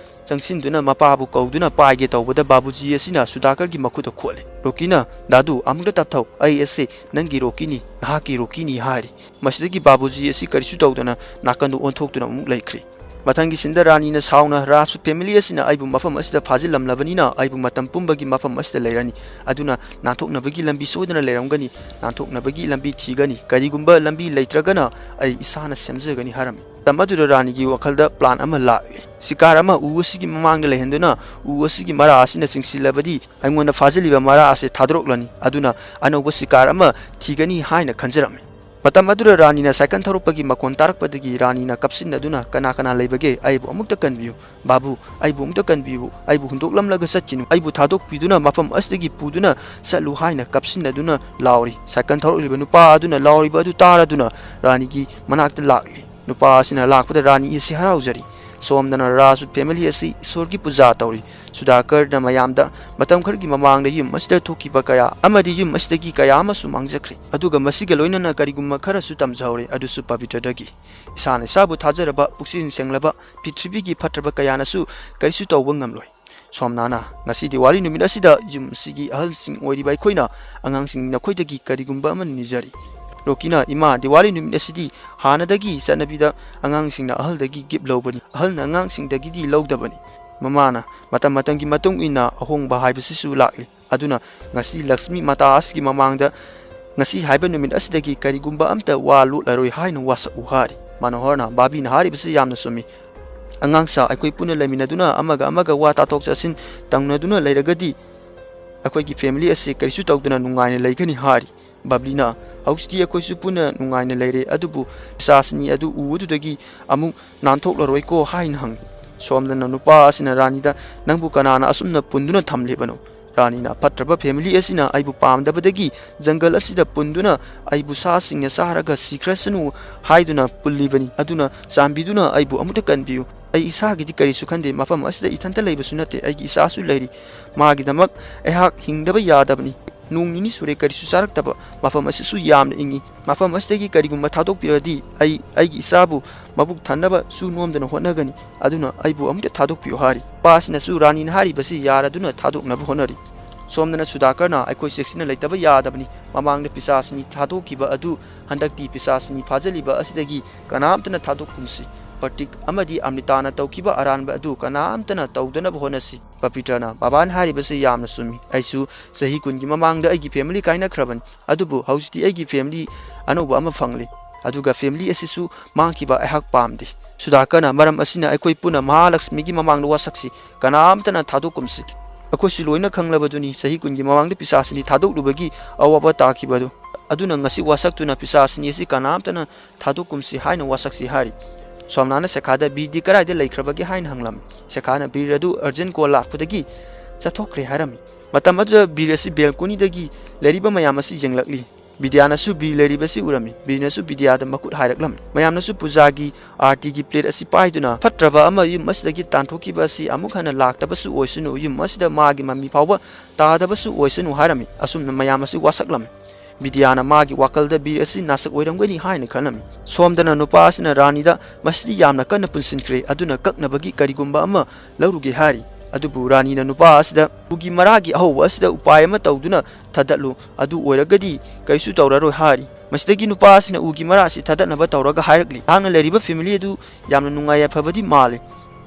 ꯆꯪꯁꯤꯟꯗꯨꯅ ꯃꯄꯥꯕꯨ ꯀꯧꯗꯨꯅ ꯄꯥꯏꯒꯦ ꯇꯧꯕꯗ, ꯕꯥꯕꯨꯖꯤ ꯑꯁꯤꯅ ꯁꯨꯗꯥꯀꯔꯒꯤ ꯃꯈꯨꯠꯇ ꯈꯣꯠꯂꯤ꯫ ꯔꯣꯀꯤꯅ, "ꯗꯥꯗꯨ, ꯑꯃꯨꯛꯇ ꯇꯞꯊꯧ, ꯑꯩ ꯑꯁꯤ ꯅꯪꯒꯤ ꯔꯣꯀꯤꯅꯤ, ꯅꯍꯥꯛꯀꯤ ꯔꯣꯀꯤꯅꯤ" ꯍꯥꯏꯔꯤ꯫ ꯃꯁꯤꯗꯒꯤ ꯕꯥꯕꯨꯖꯤ ꯑꯁꯤ ꯀꯔꯤꯁꯨ ꯇꯧꯗꯅ ꯅꯥꯀꯟꯗ ꯑꯣꯟꯊꯣꯛꯇꯨꯅ ꯑꯃꯨꯛ ꯂꯩꯈ꯭ꯔꯦ꯫ ꯃꯊꯪꯒꯤ ꯁꯤꯟꯗ ꯔꯥꯅꯤꯅ ꯁꯥꯎꯅ, "ꯔꯥꯖꯄꯨꯠ ꯐꯦꯃꯤꯂꯤ ꯑꯁꯤꯅ ꯑꯩꯕꯨ ꯃꯐꯝ ꯑꯁꯤꯗ ꯐꯥꯖꯤꯜꯂꯝꯂꯕꯅꯤꯅ ꯑꯩꯕꯨ ꯃꯇꯝ ꯄꯨꯝꯕꯒꯤ ꯃꯐꯝ ꯑꯁꯤꯗ ꯂꯩꯔꯅꯤ꯫ ꯑꯗꯨꯅ ꯅꯥꯟꯊꯣꯛꯅꯕꯒꯤ ꯂꯝꯕꯤ ꯁꯣꯏꯗꯅ ꯂꯩꯔꯝꯒꯅꯤ꯫ ꯅꯥꯟꯊꯣꯛꯅꯕꯒꯤ ꯂꯝꯕꯤ ꯊꯤꯒꯅꯤ꯫ ꯀꯔꯤꯒꯨꯝꯕ ꯂꯝꯕꯤ ꯂꯩꯇ꯭ꯔꯒꯅ ꯑꯩ ꯏꯁꯥꯅ ꯁꯦꯝꯖꯒꯅꯤ" ꯍꯥꯏꯔꯝꯃꯤ꯫ ꯃꯇꯝ ꯑꯗꯨꯗ ꯔꯥꯅꯤꯒꯤ ꯋꯥꯈꯜꯗ ꯄ꯭ꯂꯥꯟ ꯑꯃ ꯂꯥꯛꯂꯤ꯫ ꯁꯤꯀꯥꯔ ꯑꯃ ꯎ ꯑꯁꯤꯒꯤ ꯃꯃꯥꯡꯗ ꯂꯩꯍꯟꯗꯨꯅ ꯎ ꯑꯁꯤꯒꯤ ꯃꯔꯥ ꯑꯁꯤꯅ ꯆꯤꯡꯁꯤꯜꯂꯕꯗꯤ ꯑꯩꯉꯣꯟꯗ ꯐꯥꯖꯤꯜꯂꯤꯕ ꯃꯔꯥ ꯑꯁꯤ ꯊꯥꯗꯣꯔꯛꯂꯅꯤ꯫ ꯑꯗꯨꯅ ꯑꯅꯧꯕ ꯁꯤꯀꯥꯔ ꯑꯃ ꯊꯤꯒꯅꯤ ꯍꯥꯏꯅ ꯈꯟꯖꯔꯝꯃꯤ꯫ ꯃꯇꯝ ꯑꯗꯨꯗ ꯔꯥꯅꯤꯅ ꯁꯥꯏꯀꯜ ꯊꯧꯔꯛꯄꯒꯤ ꯃꯈꯣꯟ ꯇꯥꯔꯛꯄꯗꯒꯤ ꯔꯥꯅꯤꯅ ꯀꯞꯁꯤꯟꯅꯗꯨꯅ, "ꯀꯅꯥ ꯀꯅꯥ ꯂꯩꯕꯒꯦ? ꯑꯩꯕꯨ ꯑꯃꯨꯛꯇ ꯀꯟꯕꯤꯌꯨ꯫ ꯕꯥꯕꯨ, ꯑꯩꯕꯨ ꯑꯃꯨꯛꯇ ꯀꯟꯕꯤꯌꯨ꯫ ꯑꯩꯕꯨ ꯍꯨꯟꯗꯣꯛꯂꯝꯂꯒ ꯆꯠꯈꯤꯅꯨ꯫ ꯑꯩꯕꯨ ꯊꯥꯗꯣꯛꯄꯤꯗꯨꯅ ꯃꯐꯝ ꯑꯁꯤꯗꯒꯤ ꯄꯨꯗꯨꯅ ꯆꯠꯂꯨ" ꯍꯥꯏꯅ ꯀꯞꯁꯤꯟꯅꯗꯨꯅ ꯂꯥꯎꯔꯤ꯫ ꯁꯥꯏꯀꯜ ꯊꯧꯔꯛꯂꯤꯕ ꯅꯨꯄꯥ ꯑꯗꯨꯅ ꯂꯥꯎꯔꯤꯕ ꯑꯗꯨ ꯇꯥꯔꯗꯨꯅ ꯔꯥꯅꯤꯒꯤ ꯃꯅꯥꯛꯇ ꯂꯥꯛꯂꯤ꯫ ꯅꯨꯄꯥ ꯑꯁꯤꯅ ꯂꯥꯛꯄꯗ ꯔꯥꯅꯤ ꯑꯁꯤ ꯍꯔꯥꯎꯖꯔꯤ꯫ ꯁꯣꯝꯗꯅ ꯔꯥꯖꯄꯨꯠ ꯐꯦꯃꯤꯂꯤ ꯑꯁꯤ ꯏꯁꯣꯔꯒꯤ ꯄꯨꯖꯥ ꯇꯧꯔꯤ꯫ ꯁꯨꯗꯥꯀꯔꯅ ꯃꯌꯥꯝꯗ ꯃꯇꯝ ꯈꯔꯒꯤ ꯃꯃꯥꯡꯗ ꯌꯨꯝ ꯑꯁꯤꯗ ꯊꯣꯛꯈꯤꯕ ꯀꯌꯥ ꯑꯃꯗꯤ ꯌꯨꯝ ꯑꯁꯤꯗꯒꯤ ꯀꯌꯥ ꯑꯃꯁꯨ ꯃꯥꯡꯖꯈ꯭ꯔꯦ꯫ ꯑꯗꯨꯒ ꯃꯁꯤꯒ ꯂꯣꯏꯅꯅ ꯀꯔꯤꯒꯨꯝꯕ ꯈꯔꯁꯨ ꯇꯝꯖꯍꯧꯔꯦ, ꯑꯗꯨꯁꯨ ꯄꯕꯤꯇ꯭ꯔꯗꯒꯤ꯫ ꯏꯁꯥꯅ ꯏꯁꯥꯕꯨ ꯊꯥꯖꯔꯕ, ꯄꯨꯛꯆꯦꯜ ꯁꯦꯡꯂꯕ, ꯄ꯭ꯔꯤꯊꯤꯕꯤꯒꯤ ꯐꯠꯇ꯭ꯔꯕ ꯀꯌꯥꯅꯁꯨ ꯀꯔꯤꯁꯨ ꯇꯧꯕ ꯉꯝꯂꯣꯏ꯫ ꯁꯣꯝꯅꯥꯅ, ꯉꯁꯤ ꯗꯤꯋꯥꯂꯤ ꯅꯨꯃꯤꯠ ꯑꯁꯤꯗ ꯌꯨꯝ ꯑꯁꯤꯒꯤ ꯑꯍꯜꯁꯤꯡ ꯑꯣꯏꯔꯤꯕ ꯑꯩꯈꯣꯏꯅ ꯑꯉꯥꯡꯁꯤꯡ ꯅꯈꯣꯏꯗꯒꯤ ꯀꯔꯤꯒꯨꯝꯕ ꯑꯃ ꯅꯤꯖꯔꯤ꯫ ꯔꯣꯀꯤꯅ, "ꯏꯃꯥ, ꯗꯤꯋꯥꯂꯤ ꯅꯨꯃꯤꯠ ꯑꯁꯤꯗꯤ ꯍꯥꯟꯅꯗꯒꯤ ꯆꯠꯅꯕꯤꯗ ꯑꯉꯥꯡꯁꯤꯡꯅ ꯑꯍꯜꯗꯒꯤ ꯒꯤꯐ ꯂꯧꯕꯅꯤ, ꯑꯍꯜꯅ ꯑꯉꯥꯡꯁꯤꯡꯗꯒꯤꯗꯤ ꯂꯧꯗꯕꯅꯤ"꯫ ꯃꯃꯥꯅ, "ꯃꯇꯝ ꯃꯇꯝꯒꯤ ꯃꯇꯨꯡ ꯏꯟꯅ ꯑꯍꯣꯡꯕ ꯍꯥꯏꯕꯁꯤꯁꯨ ꯂꯥꯛꯂꯤ꯫ ꯑꯗꯨꯅ ꯉꯁꯤ ꯂꯛꯁꯃꯤ ꯃꯇꯥ ꯑꯁꯤꯒꯤ ꯃꯃꯥꯡꯗ ꯉꯁꯤ ꯍꯥꯏꯕ ꯅꯨꯃꯤꯠ ꯑꯁꯤꯗꯒꯤ ꯀꯔꯤꯒꯨꯝꯕ ꯑꯝꯇ ꯋꯥ ꯂꯣꯠꯂꯔꯣꯏ ꯍꯥꯏꯅ ꯋꯥꯁꯛꯎ ꯍꯥꯏꯔꯤ꯫ ꯃꯅꯣꯍꯔꯅ ꯕꯥꯕꯤꯅ ꯍꯥꯏꯔꯤꯕꯁꯤ ꯌꯥꯝꯅ ꯆꯨꯝꯃꯤ꯫ ꯑꯉꯥꯡꯁꯥ ꯑꯩꯈꯣꯏ ꯄꯨꯟꯅ ꯂꯩꯃꯤꯟꯅꯗꯨꯅ ꯑꯃꯒ ꯑꯃꯒ ꯋꯥ ꯇꯥꯊꯣꯛ ꯇꯥꯁꯤꯟ ꯇꯧꯅꯗꯨꯅ ꯂꯩꯔꯒꯗꯤ ꯑꯩꯈꯣꯏꯒꯤ family ꯑꯁꯤ ꯀꯔꯤꯁꯨ ꯇꯧꯗꯅ ꯅꯨꯡꯉꯥꯏꯅ ꯂꯩꯒꯅꯤ ꯍꯥꯏꯔꯤ꯫ ꯕꯕ꯭ꯂꯤꯅ ꯍꯧꯖꯤꯛꯇꯤ ꯑꯩꯈꯣꯏꯁꯨ ꯄꯨꯟꯅ ꯅꯨꯡꯉꯥꯏꯅ ꯂꯩꯔꯦ, ꯑꯗꯨꯕꯨ ꯄꯤꯁꯥꯁꯅꯤ ꯑꯗꯨ ꯎꯕꯗꯨꯗꯒꯤ ꯑꯃꯨꯛ ꯅꯥꯟꯊꯣꯛꯂꯔꯣꯏꯀꯣ ꯍꯥꯏꯅ ꯍꯪꯉꯤ꯫ ꯁꯣꯝꯗꯅ ꯅꯨꯄꯥ ꯑꯁꯤꯅ ꯔꯥꯅꯤꯗ, "ꯅꯪꯕꯨ ꯀꯅꯥꯅ ꯑꯁꯨꯝꯅ ꯄꯨꯟꯗꯨꯅ ꯊꯝꯂꯤꯕꯅꯣ?" ꯔꯥꯅꯤꯅ, "ꯐꯠꯇ꯭ꯔꯕ family ꯑꯁꯤꯅ ꯑꯩꯕꯨ ꯄꯥꯝꯗꯕꯗꯒꯤ ꯖꯪꯒꯜ ꯑꯁꯤꯗ ꯄꯨꯟꯗꯨꯅ ꯑꯩꯕꯨ ꯁꯥꯁꯤꯡꯅ ꯆꯥꯔꯒ ꯁꯤꯈ꯭ꯔꯁꯅꯨ ꯍꯥꯏꯗꯨꯅ ꯄꯨꯜꯂꯤꯕꯅꯤ꯫ ꯑꯗꯨꯅ ꯆꯥꯟꯕꯤꯗꯨꯅ ꯑꯩꯕꯨ ꯑꯃꯨꯛꯇ ꯀꯟꯕꯤꯌꯨ꯫ ꯑꯩ ꯏꯁꯥꯒꯤꯗꯤ ꯀꯔꯤꯁꯨ ꯈꯟꯗꯦ꯫ ꯃꯐꯝ ꯑꯁꯤꯗ ꯏꯊꯟꯇ ꯂꯩꯕꯁꯨ ꯅꯠꯇꯦ꯫ ꯑꯩꯒꯤ ꯏꯆꯥꯁꯨ ꯂꯩꯔꯤ꯫ ꯃꯥꯒꯤꯗꯃꯛ ꯑꯩꯍꯥꯛ ꯍꯤꯡꯗꯕ ꯌꯥꯗꯕꯅꯤ꯫ ꯅꯣꯡ ꯅꯤꯅꯤ ꯁꯨꯔꯦ ꯀꯔꯤꯁꯨ ꯆꯥꯔꯛꯇꯕ꯫ ꯃꯐꯝ ꯑꯁꯤꯁꯨ ꯌꯥꯝꯅ ꯏꯪꯉꯤ꯫ ꯃꯐꯝ ꯑꯁꯤꯗꯒꯤ ꯀꯔꯤꯒꯨꯝꯕ ꯊꯥꯗꯣꯛꯄꯤꯔꯗꯤ ꯑꯩ ꯑꯩꯒꯤ ꯏꯆꯥꯕꯨ ꯃꯕꯨꯛ ꯊꯟꯅꯕ ꯁꯨ ꯅꯣꯝꯗꯅ ꯍꯣꯠꯅꯒꯅꯤ꯫ ꯑꯗꯨꯅ ꯑꯩꯕꯨ ꯑꯃꯨꯛꯇ ꯊꯥꯗꯣꯛꯄꯤꯌꯨ" ꯍꯥꯏꯔꯤ꯫ ꯅꯨꯄꯥ ꯑꯁꯤꯅꯁꯨ ꯔꯥꯅꯤꯅ ꯍꯥꯏꯔꯤꯕꯁꯤ ꯌꯥꯔꯗꯨꯅ ꯊꯥꯗꯣꯛꯅꯕ ꯍꯣꯠꯅꯔꯤ꯫ ꯁꯣꯝꯗꯅ ꯁꯨꯗꯥꯀꯔꯅ, "ꯑꯩꯈꯣꯏ ꯆꯦꯛꯁꯤꯟꯅ ꯂꯩꯇꯕ ꯌꯥꯗꯕꯅꯤ꯫ ꯃꯃꯥꯡꯗ ꯄꯤꯁꯥꯁꯤꯅꯤ ꯊꯥꯗꯣꯛꯈꯤꯕ ꯑꯗꯨ ꯍꯟꯗꯛꯇꯤ ꯄꯤꯁꯥꯁꯤꯅꯤ ꯐꯥꯖꯤꯜꯂꯤꯕ ꯑꯁꯤꯗꯒꯤ ꯀꯅꯥꯝꯇꯅ ꯊꯥꯗꯣꯛꯀꯨꯝꯁꯤ꯫ ꯄ꯭ꯔꯇꯤꯛ ꯑꯃꯗꯤ ꯑꯃ꯭ꯔꯤꯇꯥꯅ ꯇꯧꯈꯤꯕ ꯑꯔꯥꯟꯕ ꯑꯗꯨ ꯀꯅꯥꯝꯇꯅ ꯇꯧꯗꯅꯕ ꯍꯣꯠꯅꯁꯤ꯫" ꯄꯕꯤꯇ꯭ꯔꯅ, "ꯕꯕꯥꯅ ꯍꯥꯏꯔꯤꯕꯁꯤ ꯌꯥꯝꯅ ꯆꯨꯝꯃꯤ꯫ ꯑꯩꯁꯨ ꯆꯍꯤ ꯀꯨꯟꯒꯤ ꯃꯃꯥꯡꯗ ꯑꯩꯒꯤ family ꯀꯥꯏꯅꯈ꯭ꯔꯕꯅꯤ꯫ ꯑꯗꯨꯕꯨ ꯍꯧꯖꯤꯛꯇꯤ ꯑꯩꯒꯤ family ꯑꯅꯧꯕ ꯑꯃ ꯐꯪꯂꯦ꯫ ꯑꯗꯨꯒ family ꯑꯁꯤꯁꯨ ꯃꯥꯡꯈꯤꯕ ꯑꯩꯍꯥꯛ ꯄꯥꯝꯗꯦ꯫ ꯁꯨꯗꯥꯀꯔꯅ, "ꯃꯔꯝ ꯑꯁꯤꯅ ꯑꯩꯈꯣꯏ ꯄꯨꯟꯅ ꯃꯍꯥꯂꯛꯁꯃꯤꯒꯤ ꯃꯃꯥꯡꯗ ꯋꯥꯁꯛꯁꯤ꯫ ꯀꯅꯥꯝꯇꯅ ꯊꯥꯗꯣꯛꯀꯨꯝꯁꯤ꯫ ꯑꯩꯈꯣꯏꯁꯨ ꯂꯣꯏꯅ ꯈꯪꯂꯕꯗꯨꯅꯤ ꯆꯍꯤ ꯀꯨꯟꯒꯤ ꯃꯃꯥꯡꯗ ꯄꯤꯁꯥꯁꯤꯅꯤ ꯊꯥꯗꯣꯛꯂꯨꯕꯒꯤ ꯑꯋꯥꯕ ꯇꯥꯈꯤꯕ ꯑꯗꯨ꯫ ꯑꯗꯨꯅ ꯉꯁꯤ ꯋꯥꯁꯛꯇꯨꯅ ꯄꯤꯁꯥꯁꯤꯅꯤ ꯑꯁꯤ ꯀꯅꯥꯝꯇꯅ ꯊꯥꯗꯣꯛꯀꯨꯝꯁꯤ" ꯍꯥꯏꯅ ꯋꯥꯁꯛꯁꯤ ꯍꯥꯏꯔꯤ꯫ ꯁꯣꯝꯅꯥꯅ ꯁꯦꯈꯥꯗ, "ꯕꯤꯔꯗꯤ ꯀꯗꯥꯏꯗ ꯂꯩꯈ꯭ꯔꯕꯒꯦ?" ꯍꯥꯏꯅ ꯍꯪꯂꯝꯃꯤ꯫ ꯁꯦꯈꯥꯅ, "ꯕꯤꯔ ꯑꯗꯨ urgent call ꯂꯥꯛꯄꯗꯒꯤ ꯆꯠꯊꯣꯛꯈ꯭ꯔꯦ" ꯍꯥꯏꯔꯝꯃꯤ꯫ ꯃꯇꯝ ꯑꯗꯨꯗ ꯕꯤꯔ ꯑꯁꯤ balconyꯗꯒꯤ ꯂꯩꯔꯤꯕ ꯃꯌꯥꯝ ꯑꯁꯤ ꯌꯦꯡꯂꯛꯂꯤ꯫ ꯕꯤꯗ꯭ꯌꯥꯅꯁꯨ ꯕꯤꯔ ꯂꯩꯔꯤꯕꯁꯤ ꯎꯔꯝꯃꯤ꯫ ꯕꯤꯔꯅꯁꯨ ꯕꯤꯗ꯭ꯌꯥꯗ ꯃꯈꯨꯠ ꯍꯥꯏꯔꯛꯂꯝꯃꯤ꯫ ꯃꯌꯥꯝꯅꯁꯨ ꯄꯨꯖꯥꯒꯤ ꯑꯥꯔꯇꯤꯒꯤ plate ꯑꯁꯤ ꯄꯥꯏꯗꯨꯅ, "ꯐꯠꯇ꯭ꯔꯕ ꯑꯃ ꯌꯨꯝ ꯑꯁꯤꯗꯒꯤ ꯇꯥꯟꯊꯣꯛꯈꯤꯕ ꯑꯁꯤ ꯑꯃꯨꯛ ꯍꯟꯅ ꯂꯥꯛꯇꯕꯁꯨ ꯑꯣꯏꯁꯅꯨ, ꯌꯨꯝ ꯑꯁꯤꯗ ꯃꯥꯒꯤ ꯃꯃꯤ ꯐꯥꯎꯕ ꯇꯥꯗꯕꯁꯨ ꯑꯣꯏꯁꯅꯨ" ꯍꯥꯏꯔꯝꯃꯤ꯫ ꯑꯁꯨꯝꯅ ꯃꯌꯥꯝ ꯑꯁꯤ ꯋꯥꯁꯛꯂꯝꯃꯤ꯫ ꯕꯤꯗ꯭ꯌꯥꯅ ꯃꯥꯒꯤ ꯋꯥꯈꯜꯗ ꯕꯤꯔ ꯑꯁꯤ ꯅꯥꯁꯛ ꯑꯣꯏꯔꯝꯒꯅꯤ ꯍꯥꯏꯅ ꯈꯜꯂꯝꯃꯤ꯫ ꯁꯣꯝꯗꯅ ꯅꯨꯄꯥ ꯑꯁꯤꯅ ꯔꯥꯅꯤꯗ, "ꯃꯁꯤꯗꯤ ꯌꯥꯝꯅ ꯀꯟꯅ ꯄꯨꯟꯁꯤꯟꯈ꯭ꯔꯦ, ꯑꯗꯨꯅ ꯀꯛꯅꯕꯒꯤ ꯀꯔꯤꯒꯨꯝꯕ ꯑꯃ ꯂꯧꯔꯨꯒꯦ" ꯍꯥꯏꯔꯤ꯫ ꯑꯗꯨꯕꯨ ꯔꯥꯅꯤꯅ ꯅꯨꯄꯥ ꯑꯁꯤꯗ, "ꯎꯒꯤ ꯃꯔꯥꯒꯤ ꯑꯍꯧꯕ ꯑꯁꯤꯗ ꯎꯄꯥꯏ ꯑꯃ ꯇꯧꯗꯨꯅ ꯊꯥꯗꯠꯂꯨ, ꯑꯗꯨ ꯑꯣꯏꯔꯒꯗꯤ ꯀꯔꯤꯁꯨ ꯇꯧꯔꯔꯣꯏ" ꯍꯥꯏꯔꯤ꯫ ꯃꯁꯤꯗꯒꯤ ꯅꯨꯄꯥ ꯑꯁꯤꯅ ꯎꯒꯤ ꯃꯔꯥ ꯑꯁꯤ ꯊꯥꯗꯠꯅꯕ ꯇꯧꯔꯒ ꯍꯥꯏꯔꯛꯂꯤ, "ꯅꯍꯥꯛꯅ ꯂꯩꯔꯤꯕ family ꯑꯗꯨ ꯌꯥꯝꯅ ꯅꯨꯡꯉꯥꯏ ꯌꯥꯏꯐꯕꯗꯤ ꯃꯥꯜꯂꯤ꯫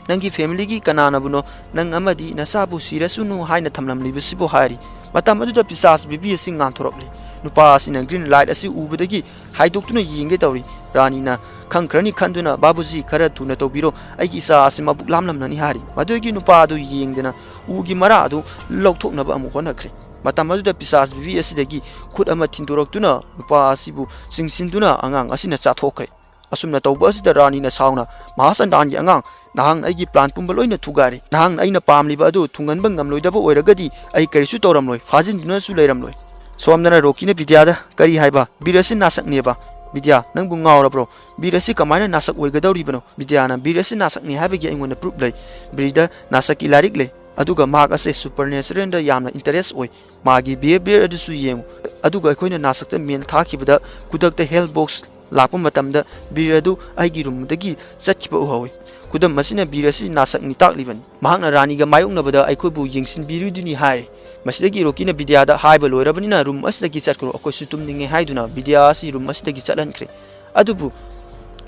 "ꯅꯪꯒꯤ ꯐꯦꯃꯤꯂꯤꯒꯤ ꯀꯅꯥꯅꯕꯨꯅꯣ ꯅꯪ ꯑꯃꯗꯤ ꯅꯆꯥꯕꯨ ꯁꯤꯔꯁꯨꯅꯨ ꯍꯥꯏꯅ ꯊꯝꯂꯝꯂꯤꯕꯁꯤꯕꯨ?" ꯍꯥꯏꯔꯤ꯫ ꯃꯇꯝ ꯑꯗꯨꯗ ꯄꯤꯁꯥꯆ ꯕꯤꯕꯤ ꯑꯁꯤ ꯉꯥꯟꯊꯣꯔꯛꯂꯤ꯫ ꯅꯨꯄꯥ ꯑꯁꯤꯅ ꯒ꯭ꯔꯤꯟ ꯂꯥꯏꯠ ꯑꯁꯤ ꯎꯕꯗꯒꯤ ꯍꯥꯏꯗꯣꯛꯇꯨꯅ ꯌꯦꯡꯒꯦ ꯇꯧꯔꯤ꯫ ꯔꯥꯅꯤꯅ ꯈꯪꯈ꯭ꯔꯅꯤ ꯈꯟꯗꯨꯅ, "ꯕꯥꯕꯨꯖꯤ, ꯈꯔ ꯊꯨꯅ ꯇꯧꯕꯤꯔꯣ, ꯑꯩꯒꯤ ꯏꯆꯥ ꯑꯁꯤ ꯃꯕꯨꯛ ꯂꯥꯝꯂꯝꯂꯅꯤ" ꯍꯥꯏꯔꯤ꯫ ꯃꯗꯨꯒꯤ ꯅꯨꯄꯥ ꯑꯗꯨ ꯌꯦꯡꯗꯅ ꯎꯒꯤ ꯃꯔꯥ ꯑꯗꯨ ꯂꯧꯊꯣꯛꯅꯕ ꯑꯃꯨꯛ ꯍꯣꯠꯅꯈ꯭ꯔꯦ꯫ ꯃꯇꯝ ꯑꯗꯨꯗ ꯄꯤꯁꯥꯆ ꯕꯤꯕꯤ ꯑꯁꯤꯗꯒꯤ ꯈꯨꯠ ꯑꯃ ꯊꯤꯟꯗꯣꯔꯛꯇꯨꯅ ꯅꯨꯄꯥ ꯑꯁꯤꯕꯨ ꯆꯤꯡꯁꯤꯟꯗꯨꯅ ꯑꯉꯥꯡ ꯑꯁꯤꯅ ꯆꯥꯊꯣꯛꯈ꯭ꯔꯦ꯫ ꯑꯁꯨꯝꯅ ꯇꯧꯕ ꯑꯁꯤꯗ ꯔꯥꯅꯤꯅ ꯁꯥꯎꯅ, "ꯃꯍꯥꯁꯟꯗꯥꯟꯒꯤ ꯑꯉꯥꯡ, ꯅꯍꯥꯛꯅ ꯑꯩꯒꯤ ꯄ꯭ꯂꯥꯟ ꯄꯨꯝꯕ ꯂꯣꯏꯅ ꯊꯨꯒꯥꯏꯔꯦ꯫ ꯅꯍꯥꯛꯅ ꯑꯩꯅ ꯄꯥꯝꯂꯤꯕ ꯑꯗꯨ ꯊꯨꯡꯍꯟꯕ ꯉꯝꯂꯣꯏꯗꯕ ꯑꯣꯏꯔꯒꯗꯤ ꯑꯩ ꯀꯔꯤꯁꯨ ꯇꯧꯔꯝꯂꯣꯏ, ꯐꯥꯖꯤꯟꯗꯨꯅꯁꯨ ꯂꯩꯔꯝꯂꯣꯏ"꯫ ꯁꯣꯝꯗꯅ ꯔꯣꯀꯤꯅ ꯕꯤꯗ꯭ꯌꯥꯗ, "ꯀꯔꯤ ꯍꯥꯏꯕ? ꯕꯤꯔ ꯑꯁꯤ ꯅꯥꯁꯛꯅꯦꯕ꯫ ꯕꯤꯗ꯭ꯌꯥ, ꯅꯪꯕꯨ ꯉꯥꯎꯔꯕ꯭ꯔꯣ? ꯕꯤꯔ ꯑꯁꯤ ꯀꯃꯥꯏꯅ ꯅꯥꯁꯛ ꯑꯣꯏꯒꯗꯧꯔꯤꯕꯅꯣ?" ꯕꯤꯗ꯭ꯌꯥꯅ, "ꯕꯤꯔ ꯑꯁꯤ ꯅꯥꯁꯛꯅꯤ ꯍꯥꯏꯕꯒꯤ ꯑꯩꯉꯣꯟꯗ ꯄ꯭ꯔꯨꯞ ꯂꯩ꯫ ꯕꯤꯔꯗ ꯅꯥꯁꯛꯀꯤ ꯂꯥꯏꯔꯤꯛ ꯂꯩ, ꯑꯗꯨꯒ ꯃꯍꯥꯛ ꯑꯁꯦ ꯁꯨꯄꯔꯅꯦꯆꯔꯦꯜꯗ ꯌꯥꯝꯅ ꯏꯟꯇꯔꯦꯁ ꯑꯣꯏ꯫ ꯃꯥꯒꯤ ꯕꯤꯍꯦꯕꯤꯌꯔ ꯑꯗꯨꯁꯨ ꯌꯦꯡꯉꯨ"꯫ ꯑꯗꯨꯒ ꯑꯩꯈꯣꯏꯅ ꯅꯥꯁꯛꯇ ꯃꯦꯜ ꯊꯥꯈꯤꯕꯗ ꯈꯨꯗꯛꯇ ꯍꯦꯜ ꯕꯣꯛꯁ ꯂꯥꯛꯄ ꯃꯇꯝꯗ ꯕꯤꯔ ꯑꯗꯨ ꯑꯩꯒꯤ ꯔꯨꯝꯗꯒꯤ ꯆꯠꯈꯤꯕ ꯎꯍꯧꯏ꯫ ꯈꯨꯗꯝ ꯑꯁꯤꯅ ꯕꯤꯔ ꯑꯁꯤ ꯅꯥꯁꯛꯅꯤ ꯇꯥꯛꯂꯤꯕꯅꯤ꯫ ꯃꯍꯥꯛꯅ ꯔꯥꯅꯤꯒ ꯃꯥꯌꯣꯛꯅꯕꯗ ꯑꯩꯈꯣꯏꯕꯨ ꯌꯦꯡꯁꯤꯟꯕꯤꯔꯨꯗꯨꯅꯤ ꯍꯥꯏ꯫ ꯃꯁꯤꯗꯒꯤ ꯔꯣꯀꯤꯅ ꯕꯤꯗ꯭ꯌꯥꯗ ꯍꯥꯏꯕ ꯂꯣꯏꯔꯕꯅꯤꯅ ꯔꯨꯝ ꯑꯁꯤꯗꯒꯤ ꯆꯠꯈ꯭ꯔꯣ, ꯑꯩꯈꯣꯏꯁꯨ ꯇꯨꯝꯅꯤꯡꯉꯦ ꯍꯥꯏꯗꯨꯅ ꯕꯤꯗ꯭ꯌꯥ ꯑꯁꯤ ꯔꯨꯝ ꯑꯁꯤꯗꯒꯤ ꯆꯠꯍꯟꯈ꯭ꯔꯦ꯫ ꯑꯗꯨꯕꯨ,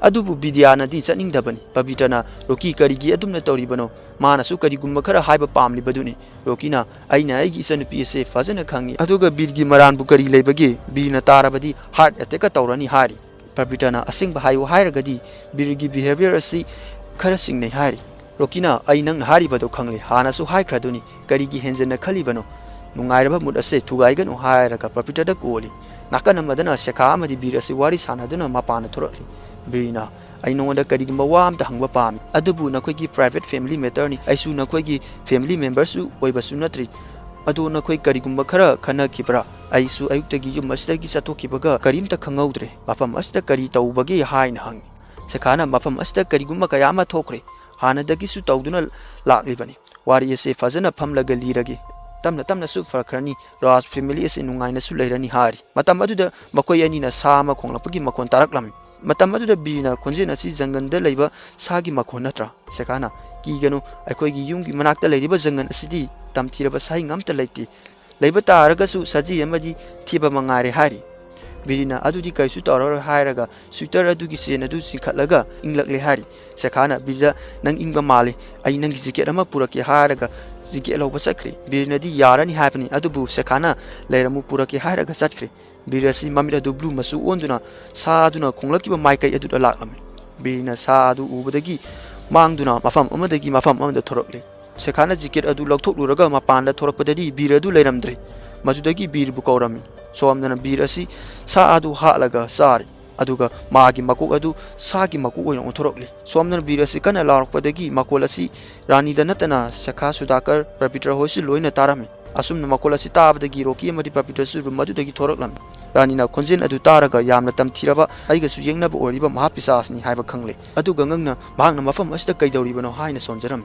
ꯑꯗꯨꯕꯨ ꯕꯤꯗ꯭ꯌꯥꯅꯗꯤ ꯆꯠꯅꯤꯡꯗꯕꯅꯤ꯫ ꯄꯕꯤꯇ꯭ꯔꯅ, "ꯔꯣꯀꯤ, ꯀꯔꯤꯒꯤ ꯑꯗꯨꯝꯅ ꯇꯧꯔꯤꯕꯅꯣ?" ꯃꯥꯅꯁꯨ ꯀꯔꯤꯒꯨꯝꯕ ꯈꯔ ꯍꯥꯏꯕ ꯄꯥꯝꯂꯤꯕꯗꯨꯅꯤ꯫ ꯔꯣꯀꯤꯅ, "ꯑꯩꯅ ꯑꯩꯒꯤ ꯏꯆꯟꯅꯨꯄꯤ ꯑꯁꯦ ꯐꯖꯅ ꯈꯪꯏ, ꯑꯗꯨꯒ ꯕꯤꯔꯒꯤ ꯃꯔꯥꯟꯕꯨ ꯀꯔꯤ ꯂꯩꯕꯒꯦ? ꯕꯤꯔꯅ ꯇꯥꯔꯕꯗꯤ ꯍꯥꯔꯠ ꯑꯦꯇꯦꯛꯀ ꯇꯧꯔꯅꯤ" ꯍꯥꯏꯔꯤ꯫ ꯄꯕꯤꯇ꯭ꯔꯅ, "ꯑꯁꯦꯡꯕ ꯍꯥꯏꯌꯨ ꯍꯥꯏꯔꯒꯗꯤ ꯕꯤꯔꯒꯤ ꯕꯤꯍꯦꯕꯤꯌꯔ ꯑꯁꯤ ꯈꯔ ꯆꯤꯡꯅꯩ" ꯍꯥꯏꯔꯤ꯫ ꯔꯣꯀꯤꯅ, "ꯑꯩ ꯅꯪꯅ ꯍꯥꯏꯔꯤꯕꯗꯣ ꯈꯪꯂꯦ, ꯍꯥꯟꯅꯁꯨ ꯍꯥꯏꯈ꯭ꯔꯗꯨꯅꯤ, ꯀꯔꯤꯒꯤ ꯍꯦꯟꯖꯟꯅ ꯈꯜꯂꯤꯕꯅꯣ? ꯅꯨꯡꯉꯥꯏꯔꯕ ꯃꯨꯠ ꯑꯁꯦ ꯊꯨꯒꯥꯏꯒꯅꯨ" ꯍꯥꯏꯔꯒ ꯄꯕꯤꯇ꯭ꯔꯗ ꯀꯣꯜꯂꯤ꯫ ꯅꯥꯀꯟ ꯑꯃꯗꯅ ꯁꯦꯈꯥ ꯑꯃꯗꯤ ꯕꯤꯔ ꯑꯁꯤ ꯋꯥꯔꯤ ꯁꯥꯟꯅꯗꯨꯅ ꯃꯄꯥꯟꯗ ꯊꯣꯔꯛꯂꯤ꯫ ꯕꯤꯔꯅ, "ꯑꯩ ꯅꯉꯣꯟꯗ ꯀꯔꯤꯒꯨꯝꯕ ꯋꯥ ꯑꯃꯇ ꯍꯪꯕ ꯄꯥꯝꯃꯤ, ꯑꯗꯨꯕꯨ ꯅꯈꯣꯏꯒꯤ ꯄ꯭ꯔꯥꯏꯚꯦꯠ ꯐꯦꯃꯤꯂꯤ ꯃꯦꯇꯔꯅꯤ, ꯑꯩꯁꯨ ꯅꯈꯣꯏꯒꯤ ꯐꯦꯃꯤꯂꯤ ꯃꯦꯝꯕꯔꯁꯨ ꯑꯣꯏꯕꯁꯨ ꯅꯠꯇ꯭ꯔꯤ꯫ ꯑꯗꯣ ꯅꯈꯣꯏ ꯀꯔꯤꯒꯨꯝꯕ ꯈꯔ ꯈꯟꯅꯈꯤꯕ꯭ꯔꯥ? ꯑꯩꯁꯨ ꯑꯌꯨꯛꯇꯒꯤ ꯌꯨꯝ ꯑꯁꯤꯗꯒꯤ ꯆꯠꯊꯣꯛꯈꯤꯕꯒ ꯀꯔꯤꯝꯇ ꯈꯪꯍꯧꯗ꯭ꯔꯦ꯫ ꯃꯐꯝ ꯑꯁꯤꯗ ꯀꯔꯤ ꯇꯧꯕꯒꯦ?" ꯍꯥꯏꯅ ꯍꯪꯉꯤ꯫ ꯁꯦꯈꯥꯅ, "ꯃꯐꯝ ꯑꯁꯤꯗ ꯀꯔꯤꯒꯨꯝꯕ ꯀꯌꯥ ꯑꯃ ꯊꯣꯛꯈ꯭ꯔꯦ꯫ ꯍꯥꯟꯅꯗꯒꯤꯁꯨ ꯇꯧꯗꯨꯅ ꯂꯥꯛꯂꯤꯕꯅꯤ꯫ ꯋꯥꯔꯤ ꯑꯁꯦ ꯐꯖꯅ ꯐꯝꯂꯒ ꯂꯤꯔꯒꯦ꯫ ꯇꯞꯅ ꯇꯞꯅꯁꯨ ꯐꯈ꯭ꯔꯅꯤ꯫ ꯔꯥꯖ ꯐꯦꯃꯤꯂꯤ ꯑꯁꯤ ꯅꯨꯡꯉꯥꯏꯅꯁꯨ ꯂꯩꯔꯅꯤ" ꯍꯥꯏꯔꯤ꯫ ꯃꯇꯝ ꯑꯗꯨꯗ ꯃꯈꯣꯏ ꯑꯅꯤꯅ ꯁꯥ ꯑꯃ ꯈꯣꯡꯂꯛꯄꯒꯤ ꯃꯈꯣꯟ ꯇꯥꯔꯛꯂꯝꯃꯤ꯫ ꯃꯇꯝ ꯑꯗꯨꯗ ꯕꯤꯔꯅ, "ꯈꯣꯟꯖꯦꯜ ꯑꯁꯤ ꯖꯪꯒꯜꯗ ꯂꯩꯕ ꯁꯥꯒꯤ ꯃꯈꯣꯟ ꯅꯠꯇ꯭ꯔꯥ?" ꯁꯦꯈꯥꯅ, "ꯀꯤꯒꯅꯨ, ꯑꯩꯈꯣꯏꯒꯤ ꯌꯨꯝꯒꯤ ꯃꯅꯥꯛꯇ ꯂꯩꯔꯤꯕ ꯖꯪꯒꯜ ꯑꯁꯤꯗꯤ ꯇꯝꯊꯤꯔꯕ ꯁꯥꯍꯤꯡ ꯑꯃꯠꯇ ꯂꯩꯇꯦ꯫ ꯂꯩꯕ ꯇꯥꯔꯒꯁꯨ ꯁꯖꯤ ꯑꯃꯗꯤ ꯊꯦꯕ ꯃꯉꯥꯏꯔꯦ" ꯍꯥꯏꯔꯤ꯫ ꯕꯤꯔꯤꯅ ꯑꯗꯨꯗꯤ ꯀꯔꯤꯁꯨ ꯇꯧꯔꯔꯣꯏ ꯍꯥꯏꯔꯒ ꯁ꯭ꯋꯤꯇꯔ ꯑꯗꯨꯒꯤ ꯆꯦꯟ ꯑꯗꯨ ꯆꯤꯡꯈꯠꯂꯒ ꯏꯪꯂꯛꯂꯦ ꯍꯥꯏꯔꯤ꯫ ꯁꯦꯈꯥꯅ ꯕꯤꯔꯗ, "ꯅꯪ ꯏꯪꯕ ꯃꯥꯜꯂꯤ, ꯑꯩ ꯅꯪꯒꯤ ꯖꯤꯀꯦꯠ ꯑꯃ ꯄꯨꯔꯛꯀꯦ" ꯍꯥꯏꯔꯒ ꯖꯤꯀꯦꯠ ꯂꯧꯕ ꯆꯠꯈ꯭ꯔꯦ꯫ ꯕꯤꯔꯅꯗꯤ ꯌꯥꯔꯅꯤ ꯍꯥꯏꯕꯅꯤ, ꯑꯗꯨꯕꯨ ꯁꯦꯈꯥꯅ "ꯂꯩꯔꯝꯃꯨ, ꯄꯨꯔꯛꯀꯦ" ꯍꯥꯏꯔꯒ ꯆꯠꯈ꯭ꯔꯦ꯫ ꯕꯤꯔ ꯑꯁꯤ ꯃꯃꯤꯠ ꯑꯗꯨ ꯕ꯭ꯂꯨ ꯃꯆꯨ ꯑꯣꯟꯗꯨꯅ ꯁꯥ ꯑꯗꯨꯅ ꯈꯣꯡꯂꯛꯈꯤꯕ ꯃꯥꯏꯀꯩ ꯑꯗꯨꯗ ꯂꯥꯛꯂꯝꯃꯤ꯫ ꯕꯤꯔꯅ ꯁꯥ ꯑꯗꯨ ꯎꯕꯗꯒꯤ ꯃꯥꯡꯗꯨꯅ ꯃꯐꯝ ꯑꯃꯗꯒꯤ ꯃꯐꯝ ꯑꯃꯗ ꯊꯣꯔꯛꯂꯦ꯫ ꯁꯦꯈꯥꯅ ꯖꯤꯀꯦꯠ ꯑꯗꯨ ꯂꯧꯊꯣꯛꯂꯨꯔꯒ ꯃꯄꯥꯟꯗ ꯊꯣꯔꯛꯄꯗꯗꯤ ꯕꯤꯔ ꯑꯗꯨ ꯂꯩꯔꯝꯗ꯭ꯔꯦ꯫ ꯃꯗꯨꯗꯒꯤ ꯕꯤꯔꯕꯨ ꯀꯧꯔꯝꯃꯤ꯫ ꯁꯣꯝꯗꯅ ꯕꯤꯔ ꯑꯁꯤ ꯁꯥ ꯑꯗꯨ ꯍꯥꯠꯂꯒ ꯆꯥꯔꯤ꯫ ꯑꯗꯨꯒ ꯃꯥꯒꯤ ꯃꯀꯣꯛ ꯑꯗꯨ ꯁꯥꯒꯤ ꯃꯀꯣꯛ ꯑꯣꯏꯅ ꯑꯣꯟꯊꯣꯔꯛꯂꯤ꯫ ꯁꯣꯝꯗꯅ ꯕꯤꯔ ꯑꯁꯤ ꯀꯟꯅ ꯂꯥꯎꯔꯛꯄꯗꯒꯤ ꯃꯈꯣꯜ ꯑꯁꯤ ꯔꯥꯅꯤꯗ ꯅꯠꯇꯅ ꯁꯦꯈꯥ, ꯁꯨꯗꯥꯀꯔ, ꯄꯕꯤꯇ꯭ꯔ ꯍꯣꯏꯁꯨ ꯂꯣꯏꯅ ꯇꯥꯔꯝꯃꯤ꯫ ꯑꯁꯨꯝꯅ ꯃꯈꯣꯜ ꯑꯁꯤ ꯇꯥꯕꯗꯒꯤ ꯔꯣꯀꯤ ꯑꯃꯗꯤ ꯄꯕꯤꯇ꯭ꯔꯁꯨ ꯔꯨꯝ ꯑꯗꯨꯗꯒꯤ ꯊꯣꯔꯛꯂꯝꯃꯤ꯫ ꯔꯥꯅꯤꯅ ꯈꯣꯟꯖꯦꯜ ꯑꯗꯨ ꯇꯥꯔꯒ ꯌꯥꯝꯅ ꯇꯝꯊꯤꯔꯕ, ꯑꯩꯒꯁꯨ ꯌꯦꯡꯅꯕ ꯑꯣꯏꯔꯤꯕ ꯃꯍꯥꯄꯤꯁꯥꯁꯅꯤ ꯍꯥꯏꯕ ꯈꯪꯂꯦ꯫ ꯑꯗꯨꯒ ꯉꯛꯅ ꯃꯍꯥꯛꯅ ꯃꯐꯝ ꯑꯁꯤꯗ ꯀꯩꯗꯧꯔꯤꯕꯅꯣ ꯍꯥꯏꯅ ꯁꯣꯟꯖꯔꯝꯃꯤ꯫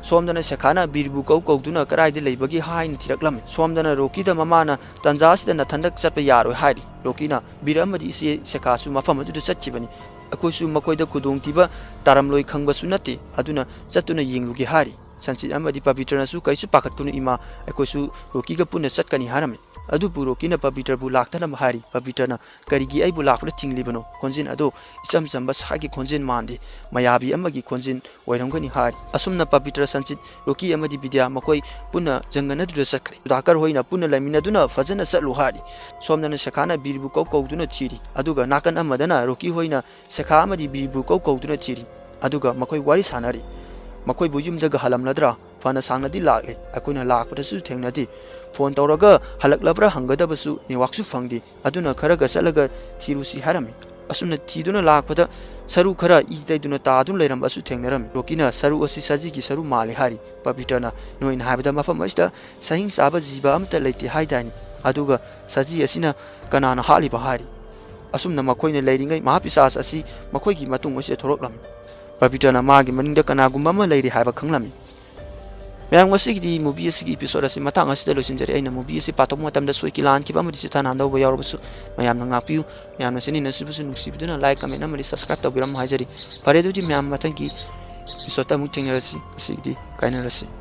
ꯁꯣꯝꯗꯅ ꯁꯦꯈꯥꯅ ꯕꯤꯔꯕꯨ ꯀꯧ ꯀꯧꯗꯨꯅ ꯀꯗꯥꯏꯗ ꯂꯩꯕꯒꯦ ꯍꯥꯏꯅ ꯊꯤꯔꯛꯂꯝꯃꯤ꯫ ꯁꯣꯝꯗꯅ ꯔꯣꯀꯤꯗ ꯃꯃꯥꯅ ꯇꯟꯖꯥ ꯑꯁꯤꯗ ꯅꯊꯟꯗ ꯆꯠꯄ ꯌꯥꯔꯣꯏ ꯍꯥꯏꯔꯤ꯫ ꯔꯣꯀꯤꯅ ꯕꯤꯔ ꯑꯃꯗꯤ ꯏꯆꯦ ꯁꯦꯈꯥꯁꯨ ꯃꯐꯝ ꯑꯗꯨꯗ ꯆꯠꯈꯤꯕꯅꯤ꯫ ꯑꯩꯈꯣꯏꯁꯨ ꯃꯈꯣꯏꯗ ꯈꯨꯗꯣꯡꯊꯤꯕ ꯇꯥꯔꯝꯂꯣꯏ ꯈꯪꯕꯁꯨ ꯅꯠꯇꯦ, ꯑꯗꯨꯅ ꯆꯠꯇꯨꯅ ꯌꯦꯡꯂꯨꯒꯦ ꯍꯥꯏꯔꯤ꯫ ꯁꯟꯆꯤꯠ ꯑꯃꯗꯤ ꯄꯕꯤꯇ꯭ꯔꯅꯁꯨ ꯀꯔꯤꯁꯨ ꯄꯥꯈꯠꯀꯅꯨ ꯏꯃꯥ, ꯑꯩꯈꯣꯏꯁꯨ ꯔꯣꯀꯤꯒ ꯄꯨꯟꯅ ꯆꯠꯀꯅꯤ ꯍꯥꯏꯔꯝꯃꯤ꯫ ꯑꯗꯨꯕꯨ ꯔꯣꯀꯤꯅ ꯄꯕꯤꯇ꯭ꯔꯕꯨ ꯂꯥꯛꯇꯅꯕ ꯍꯥꯏꯔꯤ꯫ ꯄꯕꯤꯇ꯭ꯔꯅ ꯀꯔꯤꯒꯤ ꯑꯩꯕꯨ ꯂꯥꯛꯄꯗ ꯊꯤꯡꯂꯤꯕꯅꯣ? ꯈꯣꯟꯖꯦꯜ ꯑꯗꯨ ꯏꯆꯝ ꯆꯝꯕ ꯁꯥꯒꯤ ꯈꯣꯟꯖꯦꯜ ꯃꯥꯟꯗꯦ, ꯃꯌꯥꯕꯤ ꯑꯃꯒꯤ ꯈꯣꯟꯖꯦꯜ ꯑꯣꯏꯔꯝꯒꯅꯤ ꯍꯥꯏꯔꯤ꯫ ꯑꯁꯨꯝꯅ ꯄꯕꯤꯇ꯭ꯔ, ꯁꯟꯆꯤꯠ, ꯔꯣꯀꯤ ꯑꯃꯗꯤ ꯕꯤꯗ꯭ꯌꯥ ꯃꯈꯣꯏ ꯄꯨꯟꯅ ꯖꯪꯒꯜ ꯑꯗꯨꯗ ꯆꯠꯈ꯭ꯔꯦ꯫ ꯁꯨꯗꯥꯀꯔ ꯍꯣꯏꯅ ꯄꯨꯟꯅ ꯂꯩꯃꯤꯟꯅꯗꯨꯅ ꯐꯖꯅ ꯆꯠꯂꯨ ꯍꯥꯏꯔꯤ꯫ ꯁꯣꯝꯗꯅ ꯁꯦꯈꯥꯅ ꯕꯤꯔꯕꯨ ꯀꯧ ꯀꯧꯗꯨꯅ ꯊꯤꯔꯤ, ꯑꯗꯨꯒ ꯅꯥꯀꯟ ꯑꯃꯗꯅ ꯔꯣꯀꯤ ꯍꯣꯏꯅ ꯁꯦꯈꯥ ꯑꯃꯗꯤ ꯕꯤꯔꯕꯨ ꯀꯧ ꯀꯧꯗꯨꯅ ꯊꯤꯔꯤ꯫ ꯑꯗꯨꯒ ꯃꯈꯣꯏ ꯋꯥꯔꯤ ꯁꯥꯟꯅꯔꯤ꯫ ꯃꯈꯣꯏꯕꯨ ꯌꯨꯝꯗꯒ ꯍꯜꯂꯝꯂꯗ꯭ꯔꯥ? ꯐꯅ ꯁꯥꯡꯅꯗꯤ ꯂꯥꯛꯂꯦ, ꯑꯩꯈꯣꯏꯅ ꯂꯥꯛꯄꯗꯁꯨ ꯊꯦꯡꯅꯗꯦ꯫ ꯐꯣꯟ ꯇꯧꯔꯒ ꯍꯜꯂꯛꯂꯕ꯭ꯔꯥ ꯍꯪꯒꯗꯕꯁꯨ ꯅꯦꯠꯋꯥꯛꯁꯨ ꯐꯪꯗꯦ, ꯑꯗꯨꯅ ꯈꯔꯒ ꯆꯠꯂꯒ ꯊꯤꯔꯨꯁꯤ ꯍꯥꯏꯔꯝꯃꯤ꯫ ꯑꯁꯨꯝꯅ ꯊꯤꯗꯨꯅ ꯂꯥꯛꯄꯗ ꯁꯔꯨ ꯈꯔ ꯏ ꯇꯩꯗꯨꯅ ꯇꯥꯗꯨꯅ ꯂꯩꯔꯝꯕꯁꯨ ꯊꯦꯡꯅꯔꯝꯃꯤ꯫ ꯔꯣꯀꯤꯅ ꯁꯔꯨ ꯑꯁꯤ ꯁꯖꯤꯒꯤ ꯁꯔꯨ ꯃꯥꯜꯂꯤ ꯍꯥꯏꯔꯤ꯫ ꯄꯕꯤꯇ꯭ꯔꯅ, "ꯅꯣꯏꯅ ꯍꯥꯏꯕꯗ ꯃꯐꯝ ꯑꯁꯤꯗ ꯁꯍꯤꯡ ꯆꯥꯕ ꯖꯤꯕ ꯑꯃꯠꯇ ꯂꯩꯇꯦ ꯍꯥꯏꯗꯥꯏꯅꯦ? ꯑꯗꯨꯒ ꯁꯖꯤ ꯑꯁꯤꯅ ꯀꯅꯥꯅ ꯍꯥꯠꯂꯤꯕ?" ꯍꯥꯏꯔꯤ꯫ ꯑꯁꯨꯝꯅ ꯃꯈꯣꯏꯅ ꯂꯩꯔꯤꯉꯩ ꯃꯍꯥꯄꯤꯁꯥꯁ ꯑꯁꯤ ꯃꯈꯣꯏꯒꯤ ꯃꯇꯨꯡ ꯑꯁꯤꯗ ꯊꯣꯔꯛꯂꯝꯃꯤ꯫ ꯄꯕꯤꯇ꯭ꯔꯅ ꯃꯥꯒꯤ ꯃꯅꯤꯡꯗ ꯀꯅꯥꯒꯨꯝꯕ ꯑꯃ ꯂꯩꯔꯤ ꯍꯥꯏꯕ ꯈꯪꯂꯝꯃꯤ꯫ ꯃꯌꯥꯝ, ꯉꯁꯤꯒꯤꯗꯤ movie ꯑꯁꯤꯒꯤ episode ꯑꯁꯤ ꯃꯇꯥꯡ ꯑꯁꯤꯗ ꯂꯣꯏꯁꯤꯟꯖꯔꯦ꯫ ꯑꯩꯅ movie ꯑꯁꯤ ꯄꯥꯊꯣꯛꯄ ꯃꯇꯝꯗ ꯁꯣꯏꯈꯤ ꯂꯥꯟꯈꯤꯕ ꯑꯃꯗꯤ ꯆꯤꯊ ꯅꯥꯟꯗꯧꯕ ꯌꯥꯎꯔꯕꯁꯨ ꯃꯌꯥꯝꯅ ꯉꯥꯛꯄꯤꯌꯨ꯫ ꯃꯌꯥꯝꯅ channel ꯑꯁꯤꯕꯨꯁꯨ ꯅꯨꯡꯁꯤꯕꯤꯗꯨꯅ like, comment ꯑꯃꯗꯤ subscribe ꯇꯧꯕꯤꯔꯝꯃꯨ ꯍꯥꯏꯖꯔꯤ꯫ ꯐꯔꯦ, ꯑꯗꯨꯗꯤ ꯃꯌꯥꯝ, ꯃꯊꯪꯒꯤ episode ꯑꯃꯨꯛ ꯊꯦꯡꯅꯔꯁꯤ꯫ ꯉꯁꯤꯒꯤꯗꯤ ꯀꯥꯏꯅꯔꯁꯤ꯫